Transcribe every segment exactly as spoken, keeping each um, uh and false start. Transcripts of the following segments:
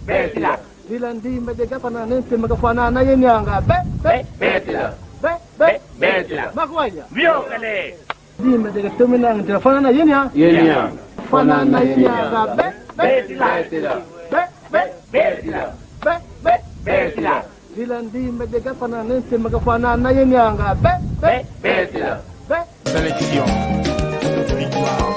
Betila. Dila ndimba de gafanana ne ntema gafanana ye nyanga. Be, be. Be, betila. Be, be. Be, betila. Makwaya. Vyokele. Ndimba de gatomina ntema fanana ye nya. Ye nya. Fanana ye nyanga. Be, be. Betila. Be, be. Betila. Be, be. Betila. Dila ndimba de gafanana ne ntema gafanana ye nyanga. Be, be. Be, betila. Be. Sélection. Victoire.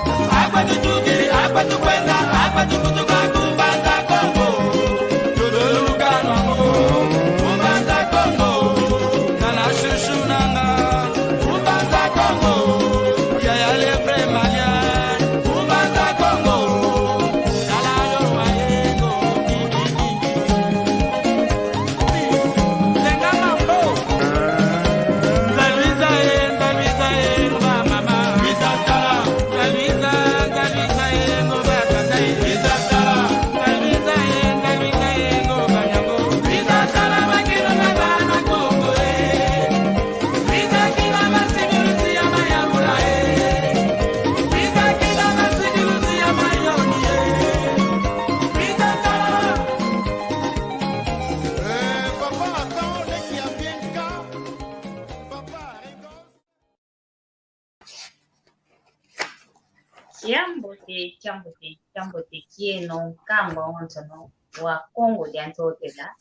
Kiambote, kiambote, kiambote kieno, nkangwa wonsono wa Kongo dia Ntotela,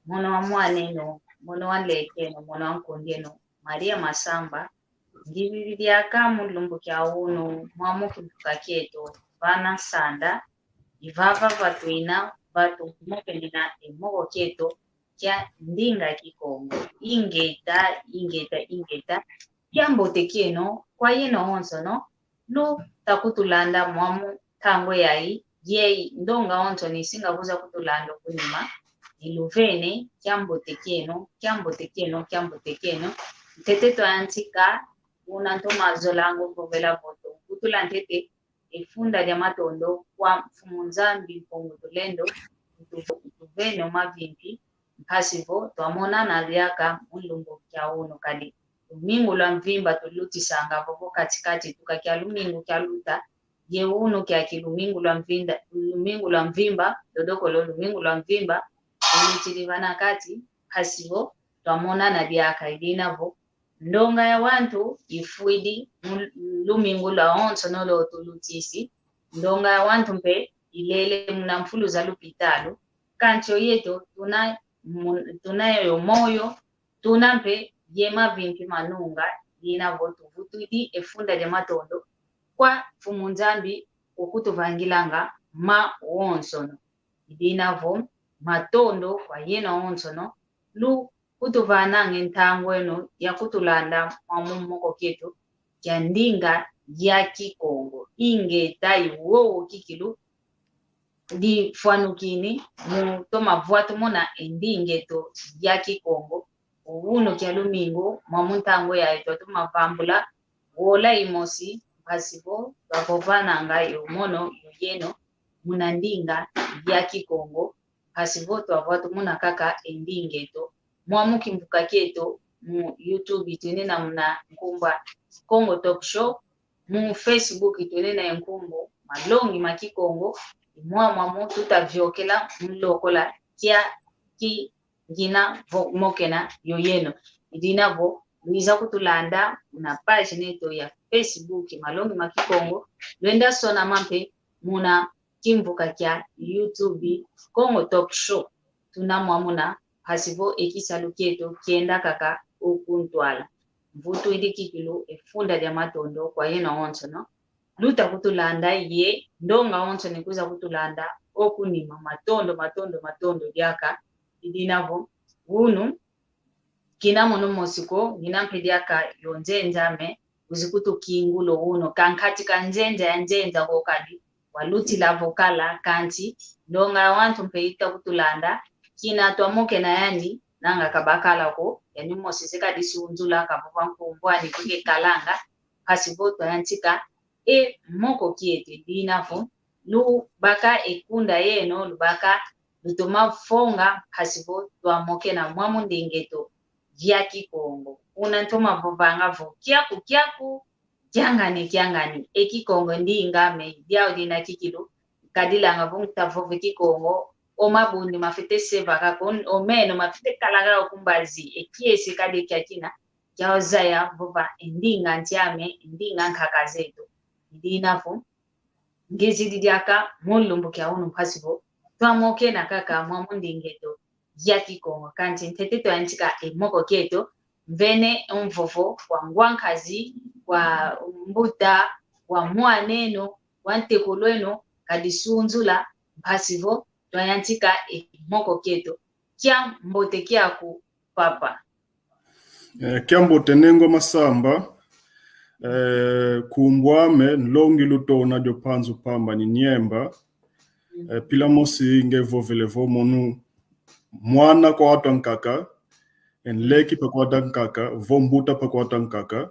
mono wa mwan'eno, mono wa nlek'eno, mono wa nkund'eno, Maria Masamba, ngiviviliaka mu lumbu kia unu, mwamu kimvuka kieto, vana nsanda, ivava vatwina, vatumokenena e moko kieto, kia ndinga Kikongo. Ingeta, ingeta, ingeta. Kiambote kieno, kwa yeno wonsono, luta kutulanda mwamu ntangwa yayi, yeyi, ndonga wonsono isinga kuza kutulanda kunima, iluvene, kiambote kieno, kiambote kieno, kiambote kieno. Ntete twayantika, una ntoma zolanga vovela vo tuvutula ntete, e funda dia matondo kwa Mfumu Nzambi Mpungu Tulendo, utu-, utuvene o mavimpi, mpasi vo twamonana diaka mu lumbu kia unu kadi. Lumingu lwa mvimba tulutisanga vovo kati-kati tuka kia lumingu kia luta, ye unu kiaki lumingu lwa mvinda, lumingu lwa mvimba, dodokolo lumingu lwa mvimba, tulutidi vana kati, mpasi vo twamonana diaka. Idina vo, ndonga ya wantu ifwidi mu lumingu lwawonsono lo tulutisi, ndonga ya wantu mpe ilele muna mfulu za lupitalu, kansi o yeto tuna mu-, tuna yo moyo, tuna mpe ye mavimpi manunga, idina vo tuvutwidi e funda dia matondo kwa Mfumu Nzambi ukutuvangilanga mawonsono. Idina vo, matondo kwa yeno wonsono, lukutuvananga e ntangwa eno ya kutulanda mwamu moko kieto kia ndinga ya Kikongo. Ingeta, i wowo kikilu difwanukini, mutoma vwatumuna e ndinga eto ya Kikongo. Unu kia lumingu, mwamu ntangwa yayi twatoma vambula wola imosi, mpasi vo twavovananga yo mono yo yeno muna ndinga ya Kikongo, mpasi vo twavwatumuna kaka e ndinga eto. Mwamu kimvuka kieto mu YouTube itwenena muna nkumbu a Kongo Top Show, mu Facebook itwenena ye nkumbu Malongi ma Kikongo, i mwamu mwamu tuta vyokela mu lokola kia ki ngina vo mokena yo yeno. Idina vo, luiza kutulanda muna page neto ya Facebook, Malongi ma Kikongo, lwenda sonama mpe muna kimvuka kia YouTube, Kongo Top Show. Tuna mwamuna, mpasi vo e kisalu kieto kienda kaka o kuntwala. Mvutwidi kikilu e funda dia matondo kwa yeno wonsono luta kutulanda, ye ndonga wonsono ikwiza kutulanda o kunima. Matondo, matondo, matondo diaka. Idina vo, unu, kina mono mosi ko, ngina mpe diaka yo nzenza, me wizi kutukingula unu, kankati ka nzenza ya nzenza ko kadi, walutila vo kala, kansi ndonga ya wantu mpe ita kutulanda, kina twamokena yani, nanga kabakala ko, yani mosi se kadi sunzula, kavova nkumbu ani kuke kalanga, mpasi vo twayantika e moko kieto. Idina vo, lubaka e kunda yeno, lubaka lutoma fonga, mpasi vo twamokena mwamu ndinga eto ya Kikongo. Una ntoma vovanga vo, kiaku, kiaku, kiangani, kiangani, e Kikongo ndinga, me diau dina kikilu, kadilanga vo nta vova Kikongo o mabundi mafwete seva kaka, o meno mafwete kala kaka ku mbazi, e kiese kadi kia kina kia zaya vova e ndinga nsi ame, e ndinga nkaka zeto. I dina vo ngizidi diaka mu lumbu kia unu mpasi vo twamokena kaka mwamu ndinga eto ya Kikongo. Kansi ntete twayantika e moko kieto, mvene mvovo kwa ngwa nkazi, kwa mbuta, kwa mwana eno, kwa ntekolo eno, kadi sunzula, mpasi vo twayantika e moko kieto. Kiambote kiaku, papa. Eh, kiambote, Nengwa Masamba. Eh, nkumbu ame Nlongi Lutona Dio Mpanzu Mpamba ni Niemba. Eh, pila mosi nge vovele vo mono mwana kwa wantu ankaka, e nleke mpe kwa wantu ankaka, vo mbuta mpe kwa wantu ankaka.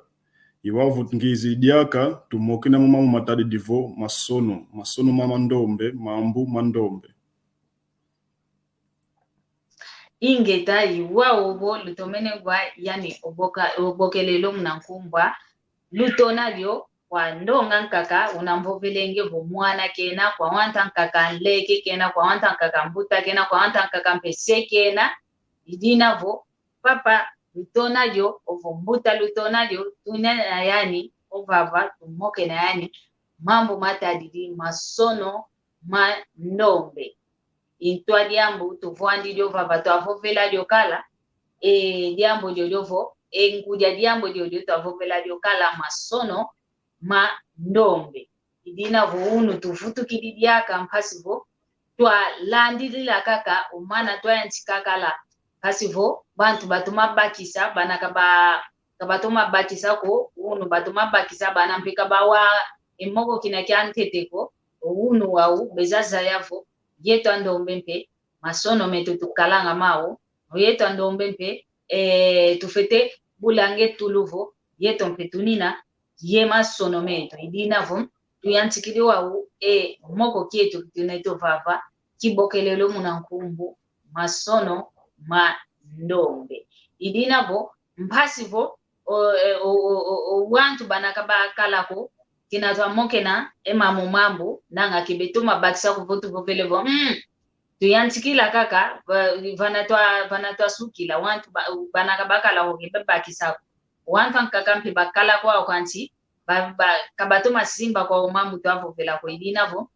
I wau vo ngizidi diaka tumokena mu mambu matadidi vo masono, masono ma mandombe, mambu mandombe. Ingeta, i wau vo lutomene ngwa yani oboka, obokelelo muna nkumbu a Lutona Dio, kwa ndonga ankaka una mvovelenge vo mwana kena, kwa wantu ankaka nleke kena, kwa wantu ankaka mbuta kena, kwa wantu ankaka mpe se kena. I dina vo papa Lutona Dio, ovo mbuta Lutona Dio, tunena yani ovava, tumokena yani mambu matadidi masono ma ndombe. I ntwa diambu tuvwandi dio vava, twavovela dio kala, e diambu diodio vo, e ngudi a diambu diodio twavovela dio kala masono ma ndombe. I dina vo unu tuvutukidi diaka mpasi vo twalandilila kaka o mana twayantika kala, mpasi vo bantu batoma bakisa, bana kaba, kabatoma bakisa ko, unu batoma bakisa, bana mpe kabawa e moko kina kiantete ko. O unu wau beza zaya vo yeto andombe mpe masono meto tukalanga mau, o yeto andombe mpe, eh, tufwete bulanga e tulu vo yeto mpe tunina ye masono meto. I dina vo tuyantikidi wau e moko kieto kitunete vava, kibokelelo muna nkumbu masono ma ndombe. I dina vo mpasi vo o, e, o, o, o, o wantu bana kabakala ko, kina twamokena e mambu mambu, nanga ke betoma bakisa ko vo tuvovele vo, mm, tuyantikila kaka, va-, vana twa, vana twasukila, wantu ba-, bana kabakala ko ke babakisa ko. Wantu ankaka mpe bakala kwau kansi, ba, ba, kabatoma simba kwau mambu twavovela ko. I dina vo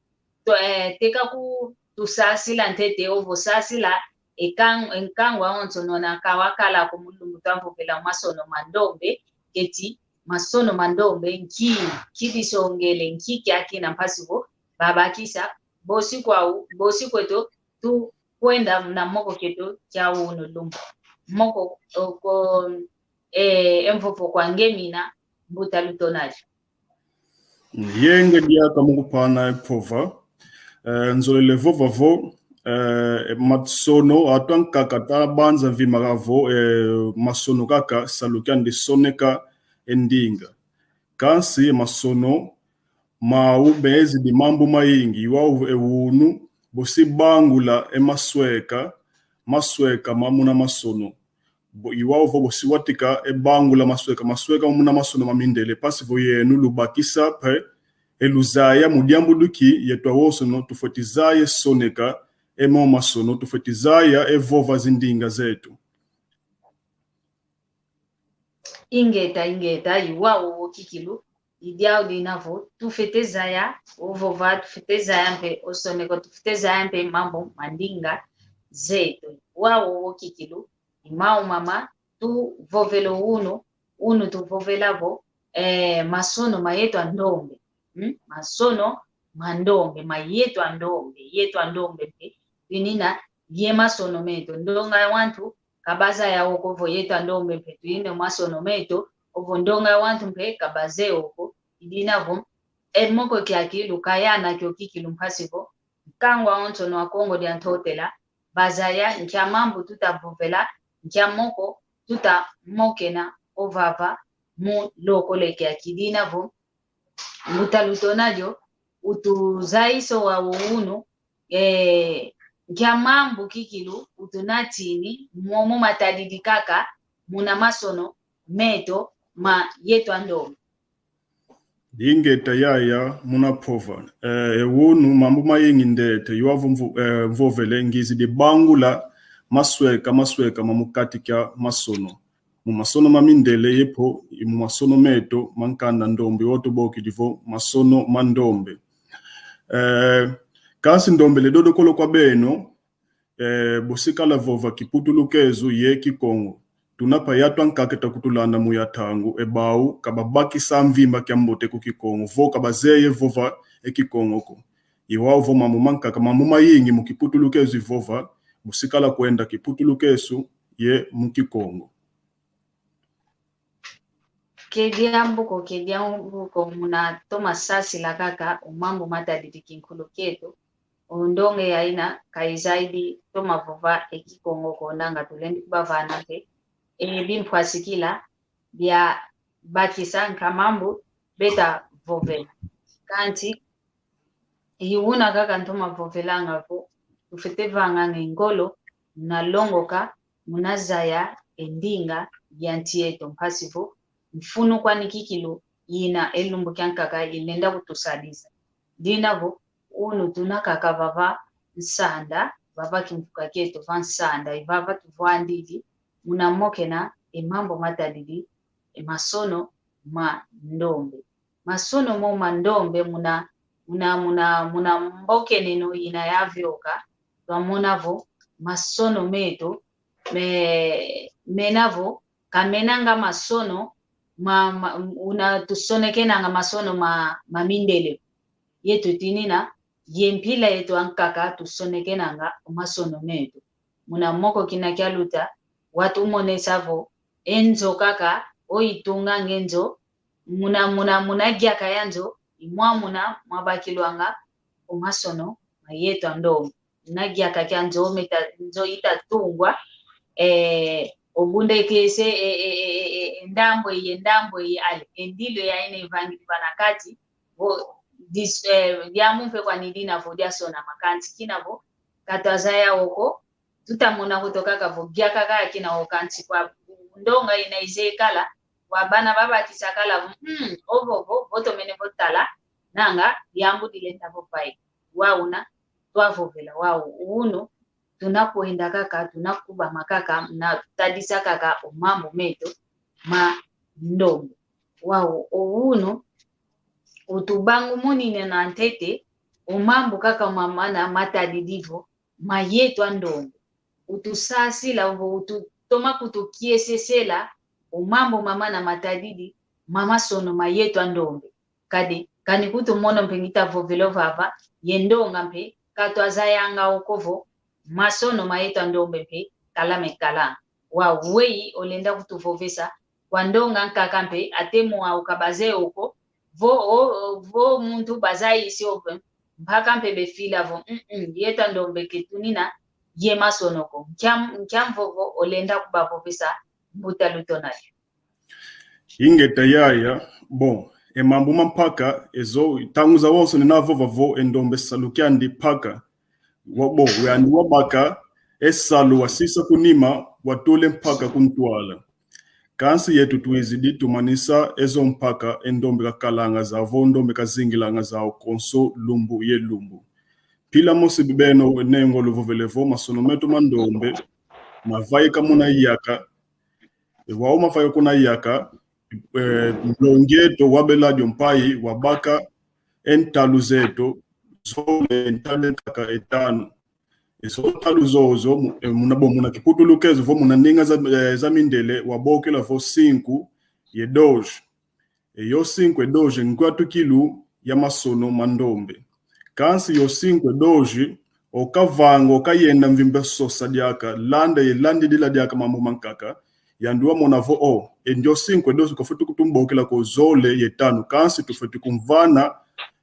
to, eh, teka ku tusasila ntete, ovo sasila e kan-, e nkangu awonso nona kawakala ko mu lumbu twavovela masono ma ndombe, keti masono ma ndombe, nki, nki disongele, nki kiakina, mpasi vo babakisa bosi kwau, bosi kweto tukwenda na moko kieto kia unu lumbu. Moko, o, ko, eh, e mvovo kwa nge mina, mbuta Lutona Dio. Yenge diaka mu kupana e mpova. Eh, nzolele vova vo, eh, masono, wantu ankaka tabanza vimaka vo, eh, masono kaka salu kiandi soneka e ndinga. Kansi masono mau mezidi mambu mayingi, i wau e unu, bosi bangula e masweka, masweka ma muna masono. Bo, i wau vo bosi watika e bangula masweka, masweka ma muna masono ma mindele, mpasi vo yenu lubakisa mpe e luzaya mu diambu duki yeto awonsono tufweti zaya e soneka e mo masono, tufweti zaya e vova zindinga zeto. Ingeta, ingeta, i wau wo kikilu, i diau dina vo tufwete zaya o vova, tufwete zaya mpe o soneka, tufwete zaya mpe mambu ma ndinga zeto. I wau wo kikilu, i mau mama tuvovela unu, unu tuvovela vo, eh, masono ma yeto andombe. Hmm? Masono ma ndombe, ma yeto andombe, yeto andombe mpe, twinina ye masono meto. Ndonga ya wantu kabazaya wo ko vo yeto andombe mpe twinina masono meto, ovo ndonga ya wantu mpe kabazeye wo ko. I dina vo e moko kiaki lukayana kio kikilu mpasi vo nkangu awonsono wa Kongo dia Ntotela bazaya nkia mambu tutavovela, nkia moko tutamokena ovava mu lokole kiaki. I dina vo mbuta Lutona Dio utuzayisa wau unu, eh, nkia mambu kikilu utunatini, momo matadidi kaka muna masono meto ma yeto andombe. Ingeta yaya muna mpova. Eh, e unu mambu mayingi ndete, i wau vo mvo-, eh, mvovele ngizidi bangula masweka, masweka ma mu kati kia masono. Mu masono ma mindele yepo, i mu masono meto, ma nkanda ndombe, i wau tubokidi vo masono ma ndombe. Eh, kansi ndombele dodokolo kwa beno, eh, bosikala vova Kiputulukezo ye Kikongo. Tuna pa yatu ankaka eta kutulanda mu ya ntangu, e bau ka babakisa mvimba kiambote ku Kikongo, vo ka bazeye vova e Kikongo ko. I wau vo mambu mankaka, mambu mayingi mu Kiputulukezo i vova, bosikala kwenda Kiputulukezo ye mu Kikongo. Ke diambu ko, ke diambu ko, muna toma sasila kaka o mambu matadidi kinkulu kieto. O ndonge ya ina ka izaidi toma vova e Kikongo ko, nanga tulendi kubavana mpe e bimpwasikila bia bakisa nka mambu beta vovela. Kansi i una kaka ntoma vovelanga vo, tufwete vanganga e ngolo, muna longoka, muna zaya e ndinga ya nsi eto, mpasi vo mfunu kwani kikilu ina e lumbu kiankaka ilenda kutusadisa. Dina vo, unu tuna kaka vava nsanda, vava kimvuka kieto va nsanda, i vava tuvwandidi, muna mokena e mambu matadidi e masono ma ndombe. Masono mo ma ndombe muna, muna, muna, muna mbokeneno ina yavioka, twamona vo masono meto, me, mena vo, ka menanga masono ma, ma, una tusonekenanga masono ma, ma mindele. Yeto tinina, ye mpila yeto ankaka tusonekenanga o masono meto. Muna moko kina kialuta, watumonesa vo, e nzo kaka, o itunganga e nzo, muna, muna, muna giaka ya nzo, i mwamuna mwabakilwanga o masono ma yeto a ndombe. Muna giaka kia nzo, meta, nzo ita tungwa, eh, o bundekese, eh, eh, eh, eh, eh, ndambu eye, ndambu eye, ale, e ndilu ya ina ivangidi vana kati, vo, dis-, eh, diambu mpe kwani dina vo diasonama, kansi kina vo, ka twazaya o ko, tutamona kuto kaka vo giaka kaka kina o, kansi kwa ndonga ina izeye kala, kwa bana babakisa kala vo, mm, ovo vo, vo tomene vo tala, nanga, diambu dilenda vo pai. Wau una, twavovela, wau unu, tuna kwenda kaka, tuna kubama kaka, na tadisa kaka o mambu meto ma ndombe. Wau, o unu, utubangumunina ntete, o mambu kaka mamana matadidi vo, ma yeto a ndombe. Utusasila vo, ututoma kutukiesesela, o mambu mamana matadidi, ma masono ma yeto a ndombe. Kadi, kani kutu mono mpe ngita vovela o vava, ye ndonga mpe, ka twazayanga o ko vo, masono ma yeto a ndombe mpe, kala me kala. Wau weyi olenda kutuvovesa, kwa ndonga nkaka mpe, ate mo au ka bazeye o ko, vo, o, o, vo muntu bazayisi o mpe, mpaka mpe befila vo, mm, mm, yeto a ndombe ke tunina, ye masono ko. Nkia, nkia mvovo olenda kubavovesa, mbuta Lutonali. Ingeta yaya, bon, e mambu ma mpaka, ezo, ntangu zawonso nina vova vo, e ndombe salu kiandi mpaka. Wa, bon, yandi wabaka, e salu wasisa ku nima, watula e mpaka ku ntwala. Kansi yetu twizidi tumanisa ezo mpaka, e ndombe kakalanga zau vo, ndombe kazingilanga zau konso lumbu ye lumbu. Mpila mosi beno ne ngolo vovele vo, masono meto ma ndombe, mavaika muna yaka, e wau mavaika kuna yaka, eh, nlongi eto wa Beladio Mpayi wabaka e ntalu zeto, zole ntalu nkaka etanu. Ezo ntalu zozo, mu-, eh, muna bo muna Kiputulukezo vo muna ndinga za, eh, za mindele, wabokela vo cinco e dois. E yo cinco e dois, nkwa tukilu ya masono ma ndombe. Kansi yo cinco e dois, o kavanga, o kayenda mvimba sosa diaka, landa ye landidila diaka mambu mankaka, yandi wamona vo, o, e ndio cinco e dois, kafwete kutumbokela ko zole ye tanu, kansi tufwete kumvana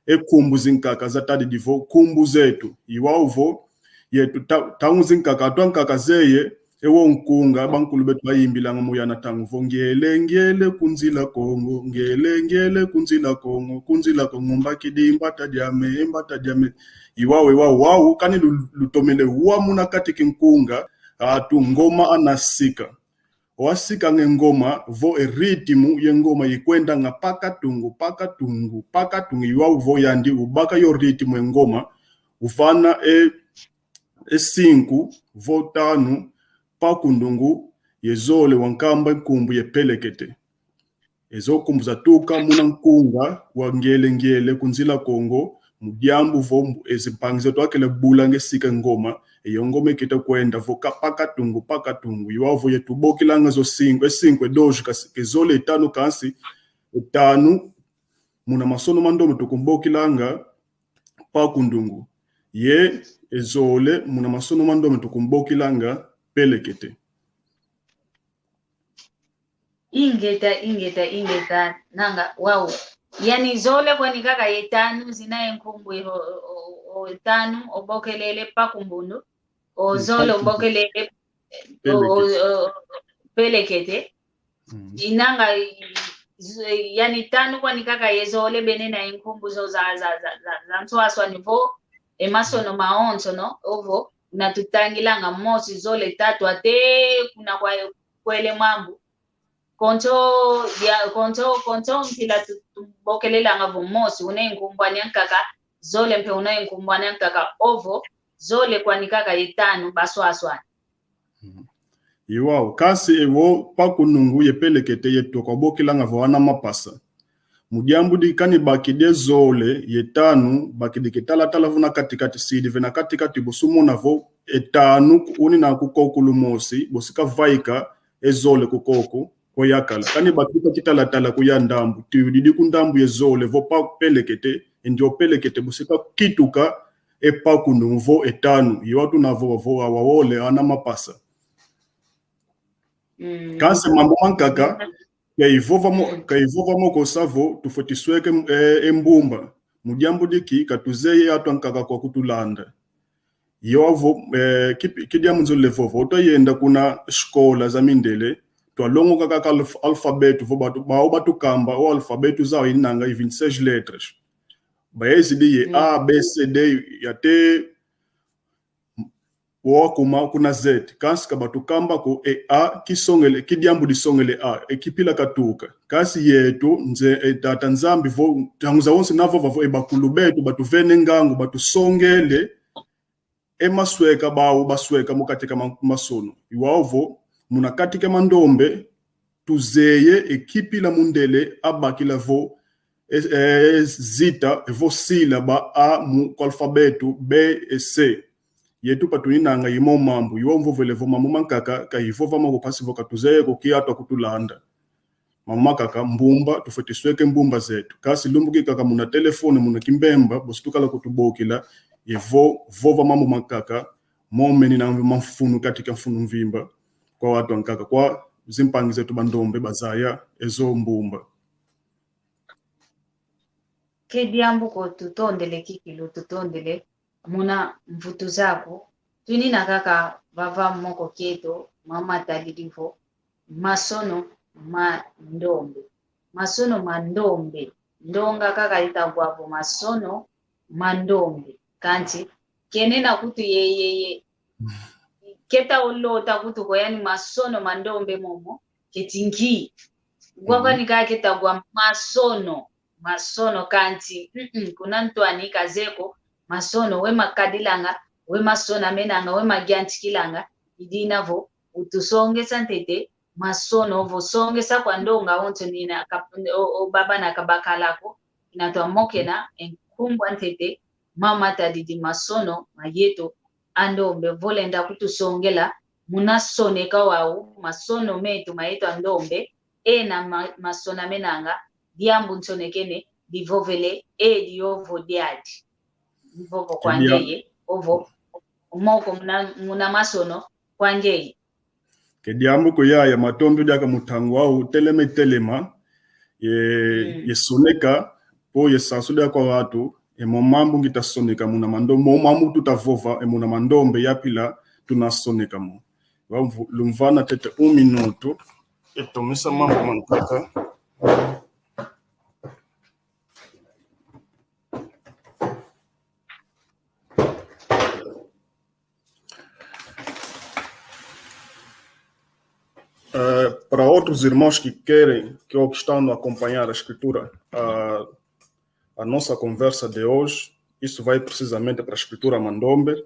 e nkumbu zinkaka zatadidi vo nkumbu zetu. I wau vo, yetu ta-, ntangu zinkaka, atu ankaka zeye, e wo nkunga, bankulu betu bayimbilanga mu yana ntangu vo, ngele, ngele, ku nzila Kongo, ngele, ngele, ku nzila Kongo, ku nzila Kongo, mbakidi, mbata diame, mbata diame. I wau, i wau, wau, kani lu-, lutomele wa muna kati ki nkunga, atu ngoma anasika. wasikanga e ngoma, vo e ritmo ye ngoma ikwendanga pa katungu, pa katungu, pa katungu, i wau vo yandi ubaka yo ritmo ye ngoma, uvana e, e cinco, vo tanu, pa kundungu, ye zole wankamba nkumbu ye pelekete. Ezo nkumbu zatuka muna nkunga wa Ngiele Ngiele ku Nzila Kongo, mu diambu vo mbu-, ezi mpangi zeto akele bulanga e sika ngoma, eyo ngoma ikita kwenda vo ka pa katungu, pa katungu. I wau vo yetu bokilanga zo cinco, e cinco, e dois, kasi, e zole, e tanu, kansi, e tanu, muna masono ma ndombe tukumbokilanga pa kundungu. Ye, e zole, muna masono ma ndombe tukumbokilanga pelekete. Ingeta, ingeta, ingeta, nanga, wau. Yani zole kwani kaka ye tanu zina ye nkumbu, o, o, o, o tanu obokelele pa kumbundu, o zole obokelele, o, o, o, pelekete. Mm. Inanga, z-, yani tanu kwani kaka ye zole bena ye nkumbu zo za, za, za, za, za nswaswani vo, e masono mawonso, no, ovo, na tutangilanga mosi, zole, tatu, ate kuna kwa kwele mambu. Konso, ya, konso, konso mpila tu-, tubokelelanga vo mosi, una ye nkumbu anya nkaka, zole mpe una ye nkumbu anya nkaka, ovo, zole kwani kaka ye tanu, baswaswani. Mhm. I wau, kansi evo pa kunungu ye pelekete yetu kwa bokelanga vo ana mapasa. Mu diambu di kani bakidi e zole ye tanu, bakidi kitalatala vuna katikati, sidi vena katikati, bosi umona vo e tanu unina ku koku lumosi, bosi kavaika e zole ku koku, ko yakala. Kani bakidi kitalatala ku ya ndambu, tiudidi ku ndambu ye zole, vo pa pelekete, e ndio pelekete, bosi kakituka e pa kunungu vo e tanu. I wau tuna vo, vo, wa, wa ole, ana mapasa. Mm. Kansi mambu mankaka, mm, ka ivova mo-, mm, ka ivova mo ko sa vo, tufweti sweka, eh, e mbumba. Mu diambu di ki, ka tuzeye atu ankaka kwa kutulanda. I wau vo, eh, ki, ki diambu nzolele vova, utayenda kuna sikola za mindele, twalongoka kaka alf-, alfabeto, vo batu, bau batukamba, o alfabeto zau inanga i vinte e seis letras. Baezidi ye, mm, A, B, C, D, yate, wakuma kuna Z, kansi ka batukamba ko e A, kisongele, ki diambu disongele A, e kipila katuka. Kansi yetu, nze, e Tata Nzambi vo, ntangu zawonso navova vo, e bakulu betu, batuvene ngangu, batusongele, e masweka bau, basweka mu katika ma-, masono. I wau vo, muna katika mandombe, tuzeye e kipila mundele abakila vo, e, e, zita, evo sila ba A mu, ku alfabeto B, e, C. Yetu patuninanga i mo mambu, i wau mvovele vo mambu mankaka, ka ivova mo ko kansi vo ka tuzeye ko ki atu akutulanda. Mambu mankaka, mbumba, tufweti sweka e mbumba zetu. Kansi lumbu kinkaka muna telefone, muna kimbemba, bosi tukala kutubokila, ye vo, vova mambu mankaka, mo meni na mamfunu katika mfunu mvimba, kwa watu ankaka, kwa zimpangi zetu bandombe bazaya ezo mbumba. Ke diambu ko, tutondele kikilu, tutondele muna mvutu zaku. Tunina kaka vava moko kieto, mama tadidi vo masono ma ndombe. Masono ma ndombe. Ndonga kaka itagwa vo masono ma ndombe. Kansi, kene na kutu ye, ye, ye. Keta olota kutu ko yani masono ma ndombe momo, keti ngi. Gwaka, mhm, ni kaka keta gwa masono, masono kansi, mm, mm, kuna ntwani kazeye ko, masono we makadilanga, we masonamenanga, we magiantikilanga, i dina vo, utusongesa ntete, masono, vo songesa kwa ndonga onso nina kap-, o, o baba na kabakala ko, ina twamokena, e nkumbu a ntete, mama tadidi masono, ma yeto, a ndombe, vo lenda kutusongela, muna soneka wau, masono meto, ma yeto a ndombe, ena ma-, masonamenanga, diambu nsonekene, divovele, e diovo diadi. Mvovo kwa ngeye, ovo, moko muna, muna masono, kwa ngeye. Ke diambu ko yaya, matondo diaka mu ntangu wau, telema telema, ye, mm, ye soneka, po ye sansu diaka kwa watu, e mo mambu ngita soneka muna mando-, mo mambu tuta vova, e muna mandombe ya pila, tuna soneka mo. Wau mvu-, lumvana ntete un minuto, e tomesa mambu mankaka. Eh, outros irmãos que querem, que ou que estão a acompanhar a escritura, a, a nossa conversa de hoje, isso vai precisamente para a escritura Mandombe.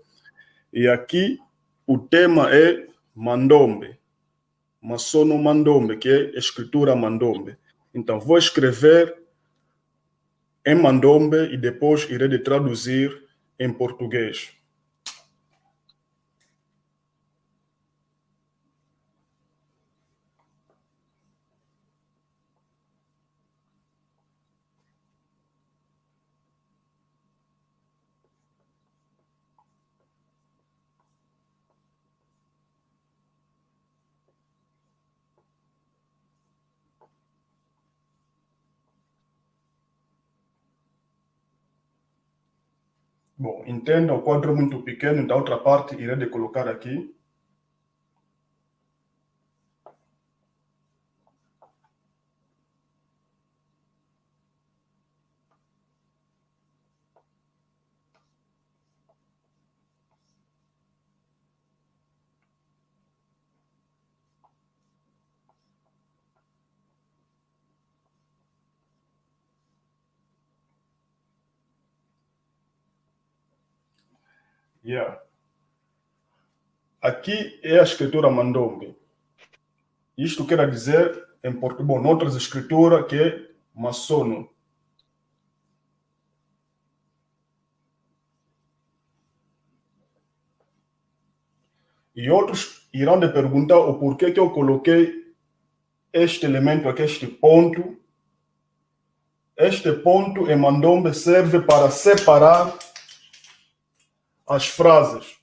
E aqui o tema é Mandombe, Masono Mandombe, que é escritura Mandombe. Então, vou escrever em Mandombe e depois irei de traduzir em português. Bom, entendo, o quadro é muito pequeno, então outra parte irei de colocar aqui. Yeah. Aqui é a escritura Mandombe. Isto quer dizer, em português, bom, noutras escrituras, que é Masono. E outros irão de perguntar o porquê que eu coloquei este elemento aqui, este ponto. Este ponto em Mandombe serve para separar as frases.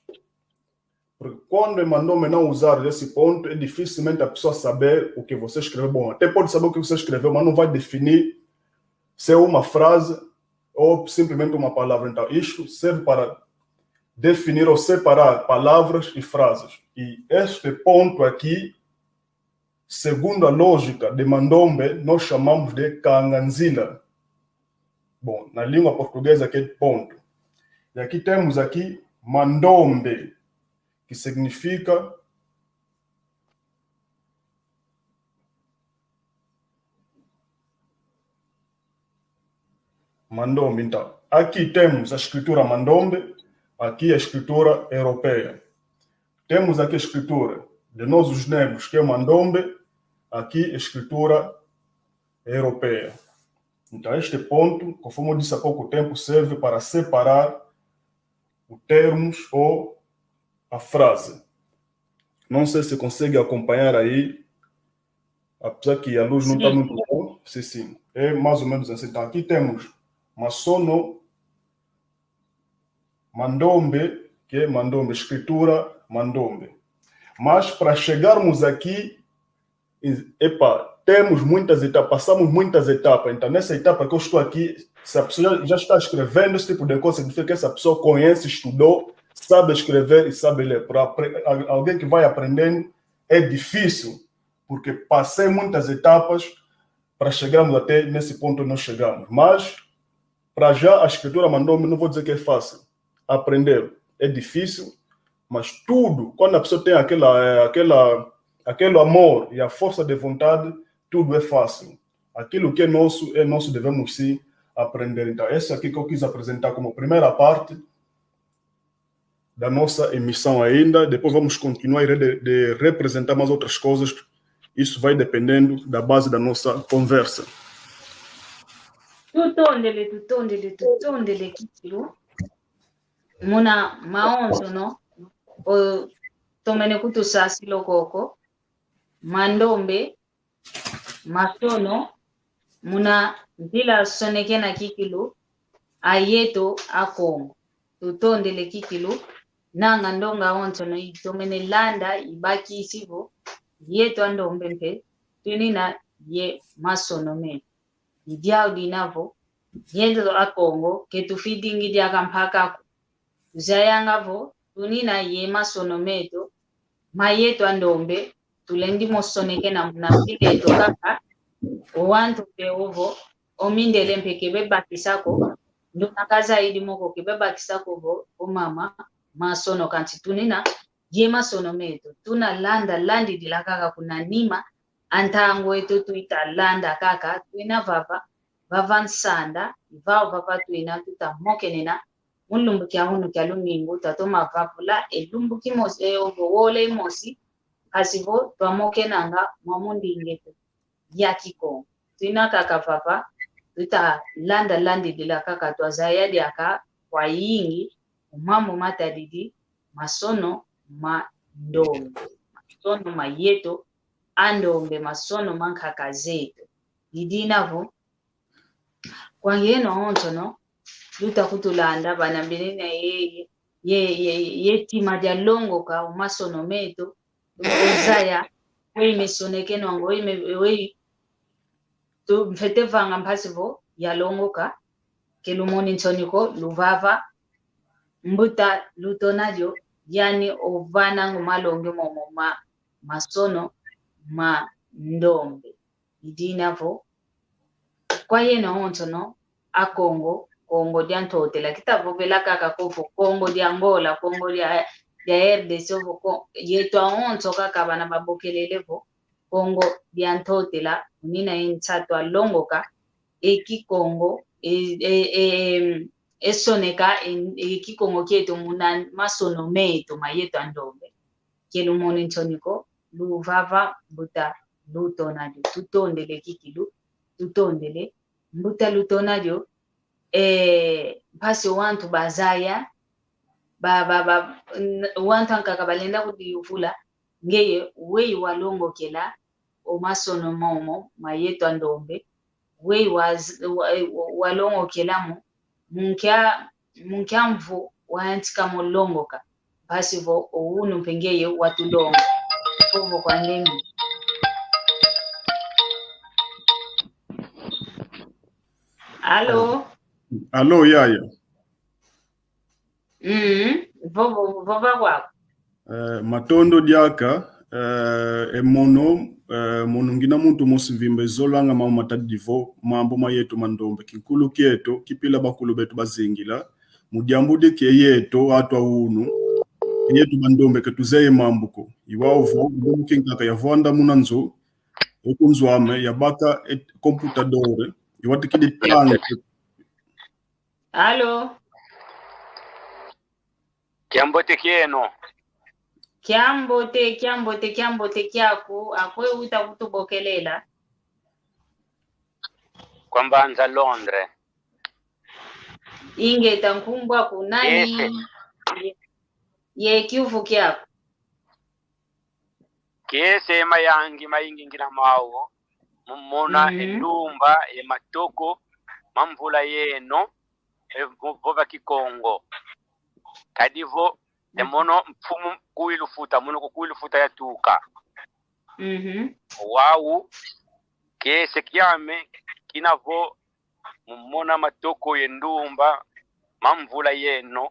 Porque quando em Mandombe não usar esse ponto, é dificilmente a pessoa saber o que você escreveu. Bom, até pode saber o que você escreveu, mas não vai definir se é uma frase ou simplesmente uma palavra. Então, isto serve para definir ou separar palavras e frases. E este ponto aqui, segundo a lógica de Mandombe, nós chamamos de kanganzila. Bom, na língua portuguesa, aquele ponto. E aqui temos aqui Mandombe, que significa Mandombe. Então, aqui temos a escritura Mandombe, aqui a escritura europeia. Temos aqui a escritura de nós os negros, que é Mandombe, aqui a escritura europeia. Então, este ponto, conforme eu disse há pouco tempo, serve para separar os termos ou a frase. Não sei se consegue acompanhar aí, apesar que a luz não está muito boa. Sim, sim. É mais ou menos assim. Então, aqui temos Masono Mandombe, que é Mandombe, escritura Mandombe. Mas para chegarmos aqui, e, epa, temos muitas etapas, passamos muitas etapas. Então, nessa etapa que eu estou aqui, se a pessoa já, já está escrevendo esse tipo de coisa, significa que essa pessoa conhece, estudou, sabe escrever e sabe ler. Para apre-, a-, alguém que vai aprendendo é difícil, porque passei muitas etapas para chegarmos até nesse ponto onde nós chegamos. Mas, para já, a escritura Mandombe, não vou dizer que é fácil aprender, é difícil, mas tudo, quando a pessoa tem aquela, eh, aquela, aquele amor e a força de vontade, tudo é fácil. Aquilo que é nosso, é nosso, devemos sim aprender. Então, essa aqui que eu quis apresentar como primeira parte da nossa emissão ainda. Depois vamos continuar de, de representar mais outras coisas. Isso vai dependendo da base da nossa conversa. Tutondele, tutondele, tutondele kikilu. Muna maonsono otomene kutusasila koko. Mandombe, masono, muna nzila sonekena kikilu, ayeto Akongo. Tutondele kikilu, nanga ndonga onsono itomene landa, ibakisi vo, yeto Andombe mpe, tunina ye masono me. Idiau dina vo, yeto Akongo, ke tufidingi diaka mpaka ko. Tuzayanga vo, tunina ye masono meto, mayeto Andombe, tulendi mo sonekena muna mbi eto kaka, o wantu mpe ovo, o mindele mpe ke bebakisa ko, nduna kazaidi mo ko ke bebakisa ko vo, o mama, masono kansi tunina, ye masono meto, tuna landa, landidila kaka kuna nima, a ntangu eto tuita landa kaka, tuina vava, vava nsanda, i vau vava tuina tuta mokenena, mu lumbu kia unu kia lumingu, twatoma vavula, e lumbu kimosi, e, ovo wola imosi, mpasi vo twamokenanga mwa mu ndinga eto ya Kikongo. Tuina kaka vava, tuta landa landidila kaka, twazaya diaka kwayingi, mu mambu matadidi masono ma ndombe, masono ma yeto a ndombe, masono ma nkaka zeto. I dina vo, kwa yeno onsono, luta kutulanda, bana bena ye, ye, ye, ye tima dia longoka o masono meto, luzaya, weyi mesonekenwanga, weyi me-, weyi tu mfwete vanga mpasi vo yalongoka, ke lumoni nsoni ko, luvava, mbuta Lutonadio, yani ovananga malongi momo ma, masono ma ndombe. I dina vo, kwa yeno onsono, a Kongo, Kongo dia Ntotela. Kita vovela kaka ko vo Kongo dia Angola, Kongo dia, dia R D C, ovo Ko-, yeto awonso kaka bana babokelele vo Kongo dia Ntotela, unina ye nsatu a longoka, e Kikongo, e, e, e, e soneka, e, e Kikongo kieto muna masono meto ma yeto a ndombe. Ke lumoni nsoni ko, luvava mbuta Lutonadio. Tutondele kikilu, tutondele. Mbuta Lutonadio, eh, mpasi wantu bazaya, ba, ba, ba, n-, wantu ankaka balenda kudiyuvula, ngeye weyi walongokela o masono momo ma yeto a ndombe, weyi wa, wa, walongokela mo, mu nkia, mu nkia mvu wayantika mo longoka, mpasi vo o unu mpe ngeye watulonga. Ovo kwa ndenge. Alo? Alo, yaya. Mm, vova, vova kwaku. Eh, matondo diaka, eh, e mono, eh, mono ngina muntu mosi mvimba izolanga mambu matadidi vo mambu ma yeto ma ndombe. Kinkulu kieto, kipila bakulu beto bazingila, mu diambu di ke yeto, atu a unu, yeto ba ndombe ke tuzeye mambu ko. I wau vo, ndombe kinkaka yavwanda muna nzo, e ku nzo ame, yabaka e computador, iwatikidi tanga. Alo? Kiambote kieno. Kiambote, kiambote, kiambote kiaku, akwe uta kutubokelela. Kwa mbanza Londres. Ingeta, nkumbu aku nani? Ye, ye kiuvu kiaku. Kiese mayangi mayingi ngina mau, mu mona e ndumba ye matoko ma mvula yeno, e vo-, vova Kikongo. Kadi vo, e mono mfumu Kuilufuta, mono ku Kuilufuta yatuka. Wau, kiese kiame, kina vo, mu mona matoko ye ndumba ma mvula yeno,